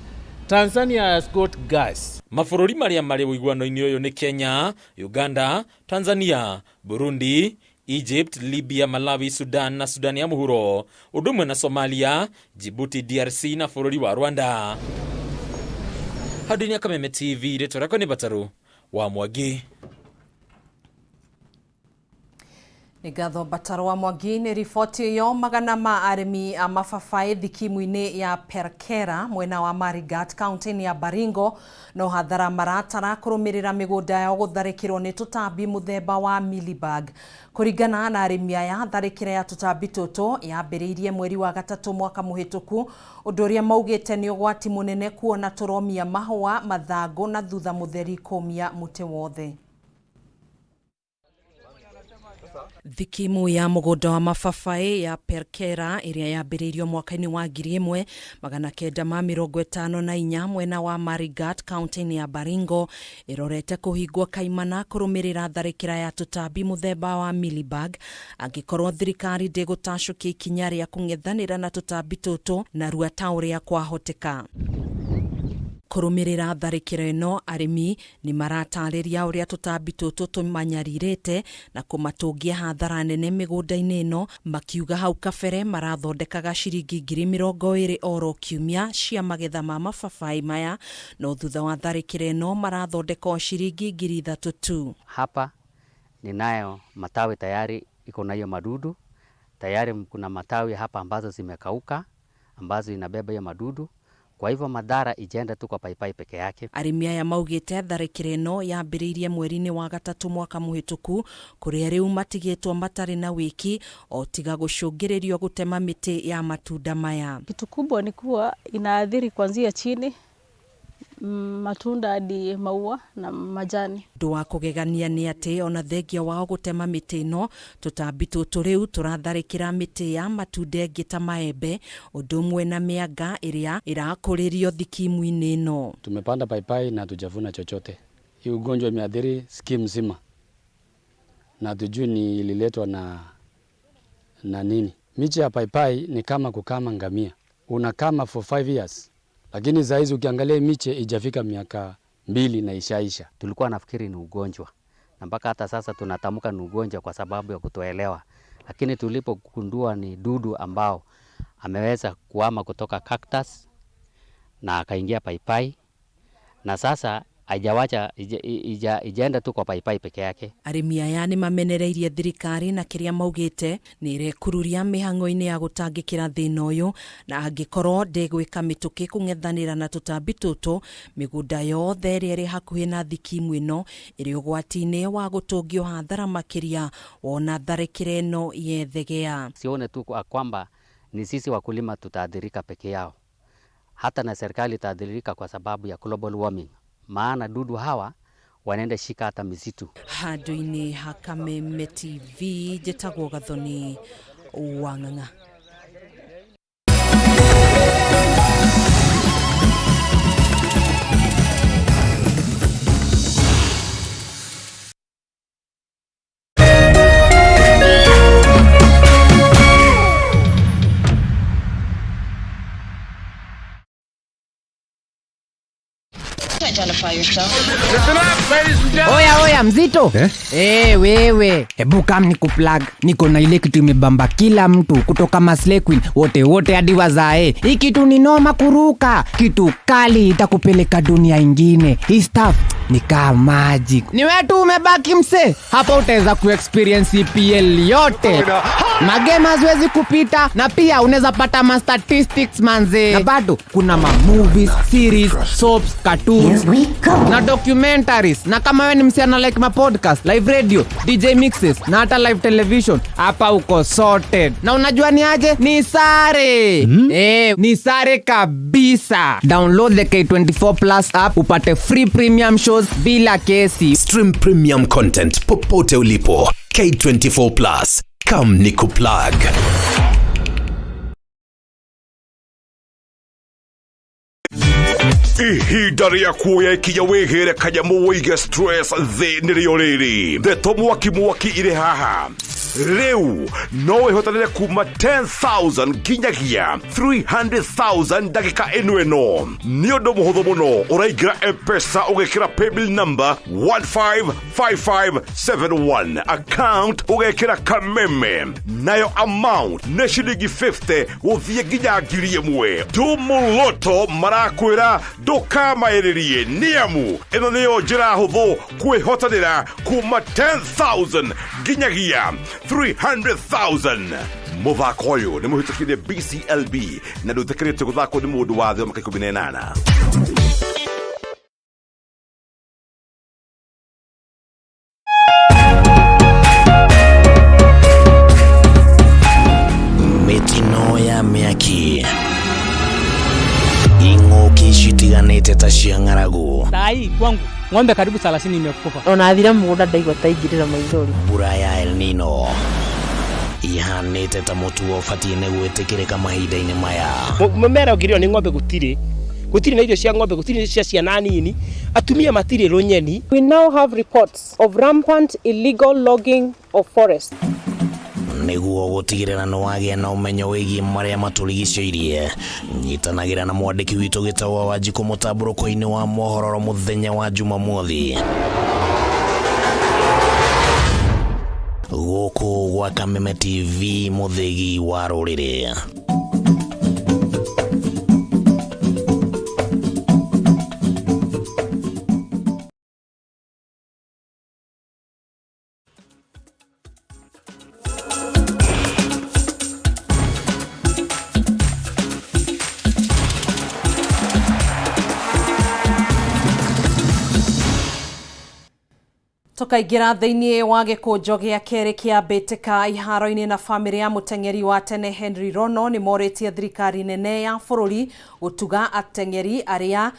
Tanzania has got gas. Mabũrũri marĩa marĩ ũiguano-inĩ ũyũ nĩ Kenya, Uganda, Tanzania, Burundi, Egypt, Libya, Malawi, Sudan na Sudan ya mũhuro, ũndũ ũmwe na Somalia, Djibouti, DRC na bũrũri wa Rwanda. Handũ-inĩ ya Kameme TV, rĩtwa rĩakwa nĩ Bataru wa Mwangi. Nĩ ngatho Bataro wa Mwangi nĩ riboti ĩyo. Magana ma arĩmi a mababaĩ thikimu-inĩ ya Perkera mwena wa Marigat kaunti-inĩ ya Baringo no hathara maratara kũrũmĩrĩra mĩgũnda yao gũtharĩkĩrwo nĩ tũtambi mũthemba wa mealybug. Kũringana na arĩmi aya, tharĩkĩra ya tũtambi tũtũ yambĩrĩirie mweri wa gatatũ mwaka mũhĩtũku, ũndũ ũrĩa maugĩte nĩ ũgwati mũnene kuona tũromia mahũa, mathangũ na thutha mũtheri kũmia mũtĩ wothe. Thikimu ya mũgũnda wa mababaĩ ya Perkera ĩrĩa yambĩrĩirio mwaka-inĩ wa 1954 mwena wa Marigat kaunti-inĩ ya Baringo ĩrorete kũhingwo kaimana kũrũmĩrĩra tharĩkĩra ya tũtambi mũthemba wa mealybug angĩkorwo thirikari ndĩgũtacũkia ikinya rĩa kũng'ethanĩra na tũtambi tũtũ narua ta ũrĩa kwahoteka. Kũrũmĩrĩra tharĩkĩro ĩno, arĩmi nĩ maratarĩria ũrĩa tũtambi tũtũ tũmanyarirĩte na kũmatũngia hathara nene mĩgũnda-inĩ ĩno, makiuga hau kabere marathondekaga ciringi 20,000 oro kiumia cia magetha ma mababaĩ maya, no thutha wa tharĩkĩro ĩno marathondeka o ciringi 3,000 tu. Hapa ninayo matawi tayari iko na hiyo madudu tayari, kuna matawi hapa ambazo zimekauka ambazo inabeba hiyo madudu. Kwa hivyo madhara ijenda tu kwa paipai peke yake. Arĩmi aya maugĩte tharĩkĩro ĩno yambĩrĩirie mweri-inĩ wa gatatũ mwaka mũhĩtũku, kũrĩa rĩu matigĩtwo matarĩ na wĩki o tiga gũcũngĩrĩrio gũtema mĩtĩ ya matunda maya. Kitu kubwa ni kuwa inaathiri kuanzia chini matunda hadi maua na majani. Ũndũ wa kũgegania nĩ atĩ ona thengia wao gũtema mĩtĩ ĩno, tũtambi tũtũ rĩu tũratharĩkĩra mĩtĩ ya matunda ĩngĩ ta maembe, ũndũ ũmwe na mĩanga ĩrĩa ĩrakũrĩrio thikimu-inĩ ĩno. Tumepanda paipai na hatujavuna chochote. Hii ugonjwa imeathiri skimu mzima na hatujui ni ililetwa na nini. Miche ya paipai ni kama kukama ngamia, unakama for 5 years. Lakini saa hizi ukiangalia miche ijafika miaka 2 na ishaisha. Tulikuwa nafikiri ni ugonjwa na na mpaka hata sasa tunatamka ni ugonjwa kwa sababu ya kutoelewa, lakini tulipogundua ni dudu ambao ameweza kuhama kutoka cactus na akaingia paipai, na sasa haijawacha ijaenda tu kwa paipai peke yake. Arĩmi aya nĩ mamenereirie thirikari na kĩrĩa maugĩte nĩ ĩrekururia mĩhang'o-inĩ ya gũtangĩkĩra thĩna ũyũ, na angĩkorwo ndĩgwĩka mĩtũkĩ kũng'ethanĩra na tũtambi tũtũ, mĩgũnda yothe ĩrĩa ĩrĩ hakuhĩ na thikimu ĩno ĩrĩ ũgwati-inĩ wa gũtũngio hathara makĩria wona tharĩkĩra ĩno yethegea. Sione tu kwamba ni sisi wakulima tutaathirika peke yao, hata na serikali itaathirika kwa sababu ya global warming, maana dudu hawa wanaenda shika hata misitu. Handũ-inĩ ha Kameme TV njĩtagwo Gathoni wa Ng'ang'a. Oya oya mzito eh? Hey, wewe hebu kam ni kuplug, niko na ile kitu imebamba kila mtu kutoka Maslay Queen wote wote hadi wazae. Hii kitu ni noma kuruka, kitu kali itakupeleka dunia ingine. Hii stuff ni kama magic. Ni wewe tu umebaki mse, hapa utaweza kuexperience EPL yote. Magame haziwezi kupita, na pia unaweza pata ma statistics manze, na bado kuna ma movies, series, soaps, cartoons na documentaries. Na kama wewe ni msichana like ma podcast, live radio, DJ mixes na hata live television, hapa uko sorted. Na unajua ni aje? Ni sare. Ni sare kabisa. Download the K24 Plus app upate free premium shows bila kesi. Stream premium content popote ulipo. K24 Plus. Come nikuplug. Ihinda rĩa kuoya ikinya wĩhĩre kanyamũ wĩige stress thĩ nĩrĩo rĩrĩ. Ndeto mwaki mwaki irĩ haha. Rĩu no wĩhotanĩre kuma 10,000 nginyagia 300,000 ndagĩka ĩno ĩno. Nĩ ũndũ mũhũthũ mũno, ũraingĩra M-Pesa ũgekĩra paybill number 155571, account ũgekĩra Kameme, nayo amount nĩ ciringi 50 gũthiĩ nginya 1,000. Tumuloto marakwĩra ndũkamaĩrĩrie, nĩamu ĩno nĩyo njĩra hũthũ kwĩhotanĩra kuma 10,000 nginyagia 300,000. Mũthako ũyũ nĩ mũhĩtũkĩrie BCLB na ndũĩtĩkĩrĩtio gũthakwo nĩ mũndũ wa thĩ wa mĩaka 18. Mĩtino ya mĩaki, ing'ũki citiganĩte ta cia ng'aragu. Sai kwangu ng'ombe karibu 30 imekufa. Ona athira mũgũnda ndaigua ta ingĩrĩra maithori. Mbura ya El Nino ihanĩte ta mũtugo ũbatiĩ nĩ gwĩtĩkĩrĩka mahinda-inĩ maya. Mũmera ũngĩrĩo nĩ ng'ombe gũtirĩ, gũtirĩ na irio cia ng'ombe, gũtirĩ cia ciana nini, atumia matirĩ rũnyeni. We now have reports of rampant illegal logging of forests. Nĩguo gũtigĩrĩra nĩ wagĩa na ũmenyo wĩgiĩ marĩa matũrigicĩirie, nyitanagĩra na mwandĩki witũ Gĩtaũ wa Wanjikũ mũtambũrũko-inĩ wa mohoro mũthenya wa Jumamothi. Gũkũ gwa Kameme TV, mũthĩgi wa rũrĩrĩ. Tukaingĩra thĩinĩ wa gĩkũnjo gĩa kerĩ kĩa mbĩtĩka iharo-inĩ na bamĩrĩ ya mũteng'eri wa tene Henry Rono nĩ morĩtie thirikari nene ya bũrũri gũtuga ateng'eri arĩa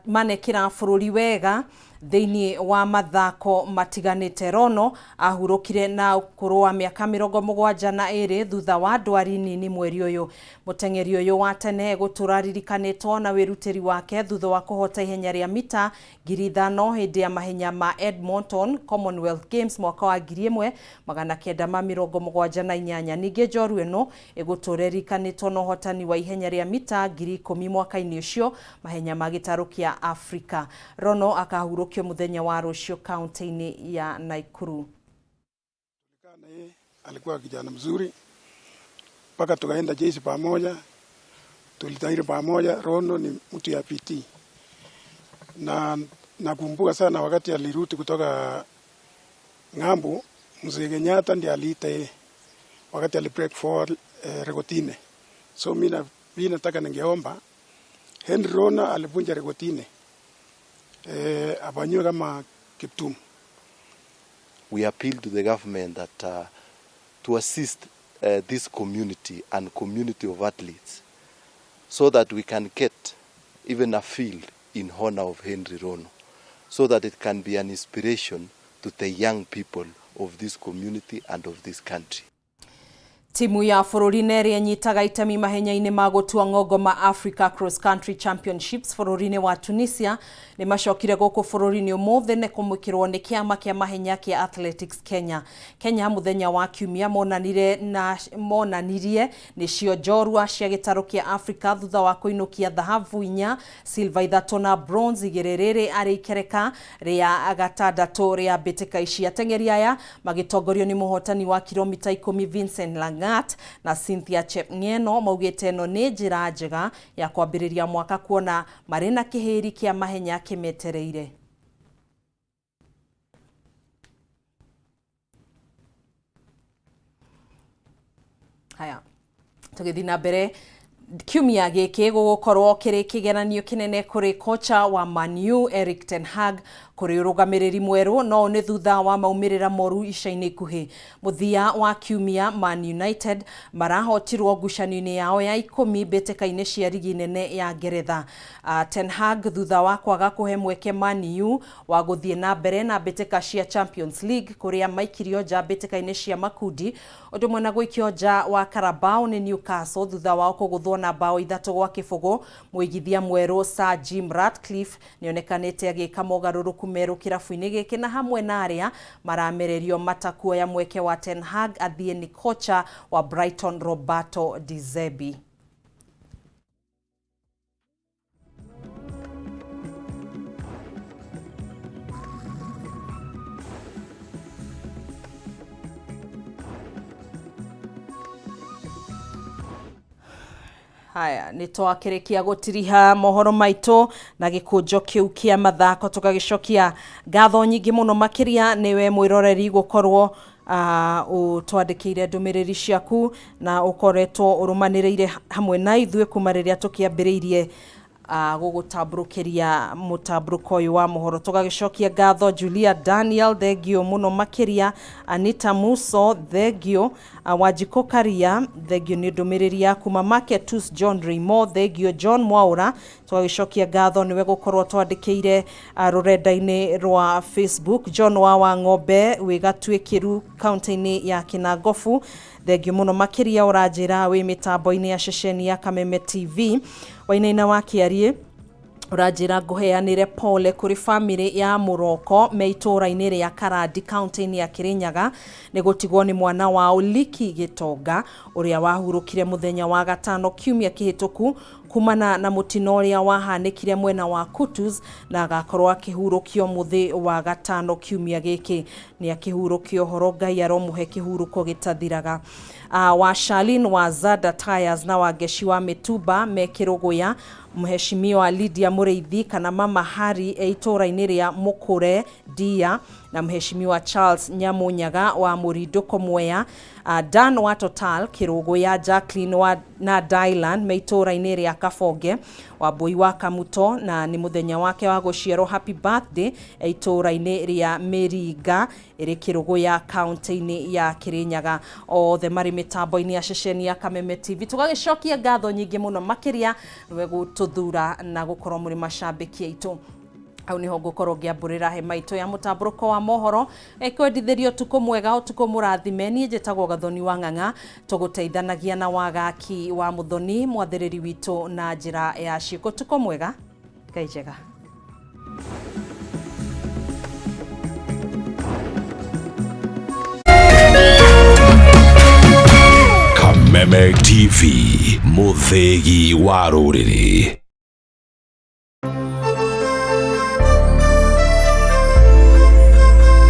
manekĩra bũrũri wega thĩinĩ wa mathako matiganĩte. Rono ahurũkire na ũkũrũ wa mĩaka 72 thutha wa ndwari nini mweri ũyũ. Mũteng'eri ũyũ wa tene gũtũra aririkanĩtwo na wĩrutĩri wake thutha wa kũhota ihenya rĩa mita 5,000 hĩndĩ ya mahenya ma Edmonton Commonwealth Games mwaka wa 1978. Ningĩ njorua ĩno ĩgũtũra ĩririkanĩtwo na ũhotani wa ihenya rĩa mita 10,000 mwaka-inĩ ũcio Mahenya ma gĩtarũ kĩa Afrika. Rono akahurũkio mũthenya wa rũciũ kaunti-inĩ ya Naikuru. Alikuwa kijana mzuri mpaka tukaenda jeshi pamoja, tulitairi pamoja. Rono ni mtu ya PT na nakumbuka sana wakati alirudi kutoka ng'ambo, Mzee Kenyatta ndiye aliita yeye wakati ali break for rekodi nne. So mimi nataka ningeomba Henry Rono alivunja rekodi nne afanyiwe kama Kiptum. We appeal to the government that to assist this community and community of athletes so that we can get even a field in honor of Henry Rono, so that it can be an inspiration to the young people of this community and of this country. Timu ya bũrũri na ĩrĩa ĩnyitaga itemi mahenya-inĩ ma gũtua ng'ongo ma Africa Cross Country Championships bũrũri-inĩ wa Tunisia nĩ macokire gũkũ bũrũri-inĩ ũmũthĩ nĩ kũmũkĩrwo nĩ kĩama kĩa mahenya kĩa Athletics Kenya. Kenya mũthenya wa kiumia monanire na monanirie nĩcio njorua cia gĩtarũ kĩa Africa thutha wa kũinũkia thahabu inya, silver ithatũ na bronze igĩrĩ rĩrĩ arĩ ikereka rĩa gatandatũ rĩa mbĩtĩka ici. Ateng'eri aya magĩtongorio nĩ mũhotani wa kilomita 10 Vincent Langat na Cynthia Chepng'eno maugĩte ĩno nĩ njĩra njega ya kwambĩrĩria mwaka kuona marĩ na kĩhĩri kĩa mahenya kĩmetereire. Haya, tũgĩthiĩ na mbere kiumia gĩkĩ gũgũkorwo kĩrĩ kĩgeranio kĩnene kũrĩ kocha wa Man U Erik ten Hag kũrĩ ũrũgamĩrĩri mwerũ no nĩ thutha wa maumĩrĩra moru ica-inĩ ikuhĩ. Mũthia wa kiumia Man United marahotirwo ngucanio-inĩ yao ya 10 mbĩtĩka-inĩ cia rigi nene ya Ngeretha. Ten Hag thutha wa kwaga kũhe mweke Man U wa gũthiĩ na mbere na mbĩtĩka cia Champions League kũrĩa maikirio nja mbĩtĩka-inĩ cia makundi ũndũ ũmwe na gũikio nja wa Carabao nĩ Newcastle thutha wao kũgũthwo na bao 3-0. Mũigithia mwerũ Sir Jim Ratcliffe nĩonekanĩte agĩka mogarũrũku merũ kĩrabu-inĩ gĩkĩ na hamwe na arĩa maramererio matakuoya mweke wa Ten Hag athiĩ nĩ kocha wa Brighton Roberto De Zerbi. Haya, nĩ twakĩrĩkia gũtiriha mohoro maitũ na gĩkũnjo kĩu kĩa mathako tũgagĩcokia ngatho nyingĩ mũno makĩria nĩwe mwĩroreri gũkorwo ũtwandĩkĩire ndũmĩrĩri ciaku na ũkoretwo ũrũmanĩrĩire hamwe na ithuĩ kuma rĩrĩa tũkĩambĩrĩirie gũgũtambũrũkĩria mũtambũrũko ũyũ wa mohoro. Tũgagĩcokia ngatho Julia Daniel, thengio mũno makĩria, Anita Muso, thengio, Wanjikũ Karia, thengio nĩ ndũmĩrĩri yaku, Mamake Tus John Raimo, thengio John Mwaura, tũgagĩcokia ngatho nĩwe gũkorwo twandĩkĩire rũrenda-inĩ rwa Facebook, John wa Wang'ombe wĩ Gatuĩkĩru kaunti-inĩ ya Kinangofu, thengio mũno makĩria ũranjĩra wĩ mĩtambo-inĩ ya ceceni ya Kameme TV. Wainaina wa Kĩariĩ ũranjĩra ngũheanĩre pole kũrĩ famĩlĩ ya Mũroko me itũũra-inĩ rĩa Karandi kaunti-inĩ ya Kĩrĩnyaga nĩ gũtigwo nĩ mwana wao Liki Gĩtonga ũrĩa wahurũkire mũthenya wa gatano kiumia kĩhĩtũku kumana na mũtino ũrĩa wahanĩkire mwena wa Kutus na agakorwo akĩhurũkio mũthĩ wa gatano kiumia gĩkĩ. Nĩ akĩhurũkio horo Ngai aromũhe kĩhurũko gĩtathiraga. Wa Charlene wa Zada Tires na wa Ngeci wa Mĩtumba me Kĩrũgũya, Mheshimiwa Lydia Mũrĩithi kana Mama Harry e itũũra-inĩ rĩa Mũkũre Ndia na Mheshimiwa Charles Nyamunyaga wa Mũrindũko Mwea, Dan wa Total Kĩrũgũya, Jacqueline wa na Dylan me itũũra-inĩ rĩa Kabonge, Wambui wa Kamuto na nĩ mũthenya wake wa gũciarwo happy birthday e itũũra-inĩ rĩa Mĩringa ĩrĩ Kĩrũgũya kaunti-inĩ ya Kĩrĩnyaga. Othe marĩ mĩtambo-inĩ ya ceceni ya Kameme TV. Tũgagĩcokia ngatho nyingĩ mũno makĩria nĩwe gũtũthura na gũkorwo mũrĩ macambĩki aitũ. Hau niho ngũkorwo ngĩambũrĩra hema itũ ya mũtambũrũko wa mohoro ekwendithĩrio ũtukũ mwega ũtukũ mũrathime. Niĩ njĩtagwo Gathoni wa Ng'ang'a, tũgũteithanagia na wagaki wa Mũthoni mwathĩrĩri witũ na njĩra ya ciĩko. Ũtukũ mwega, Ngai njega. Kameme TV, mũthĩgi wa rũrĩrĩ.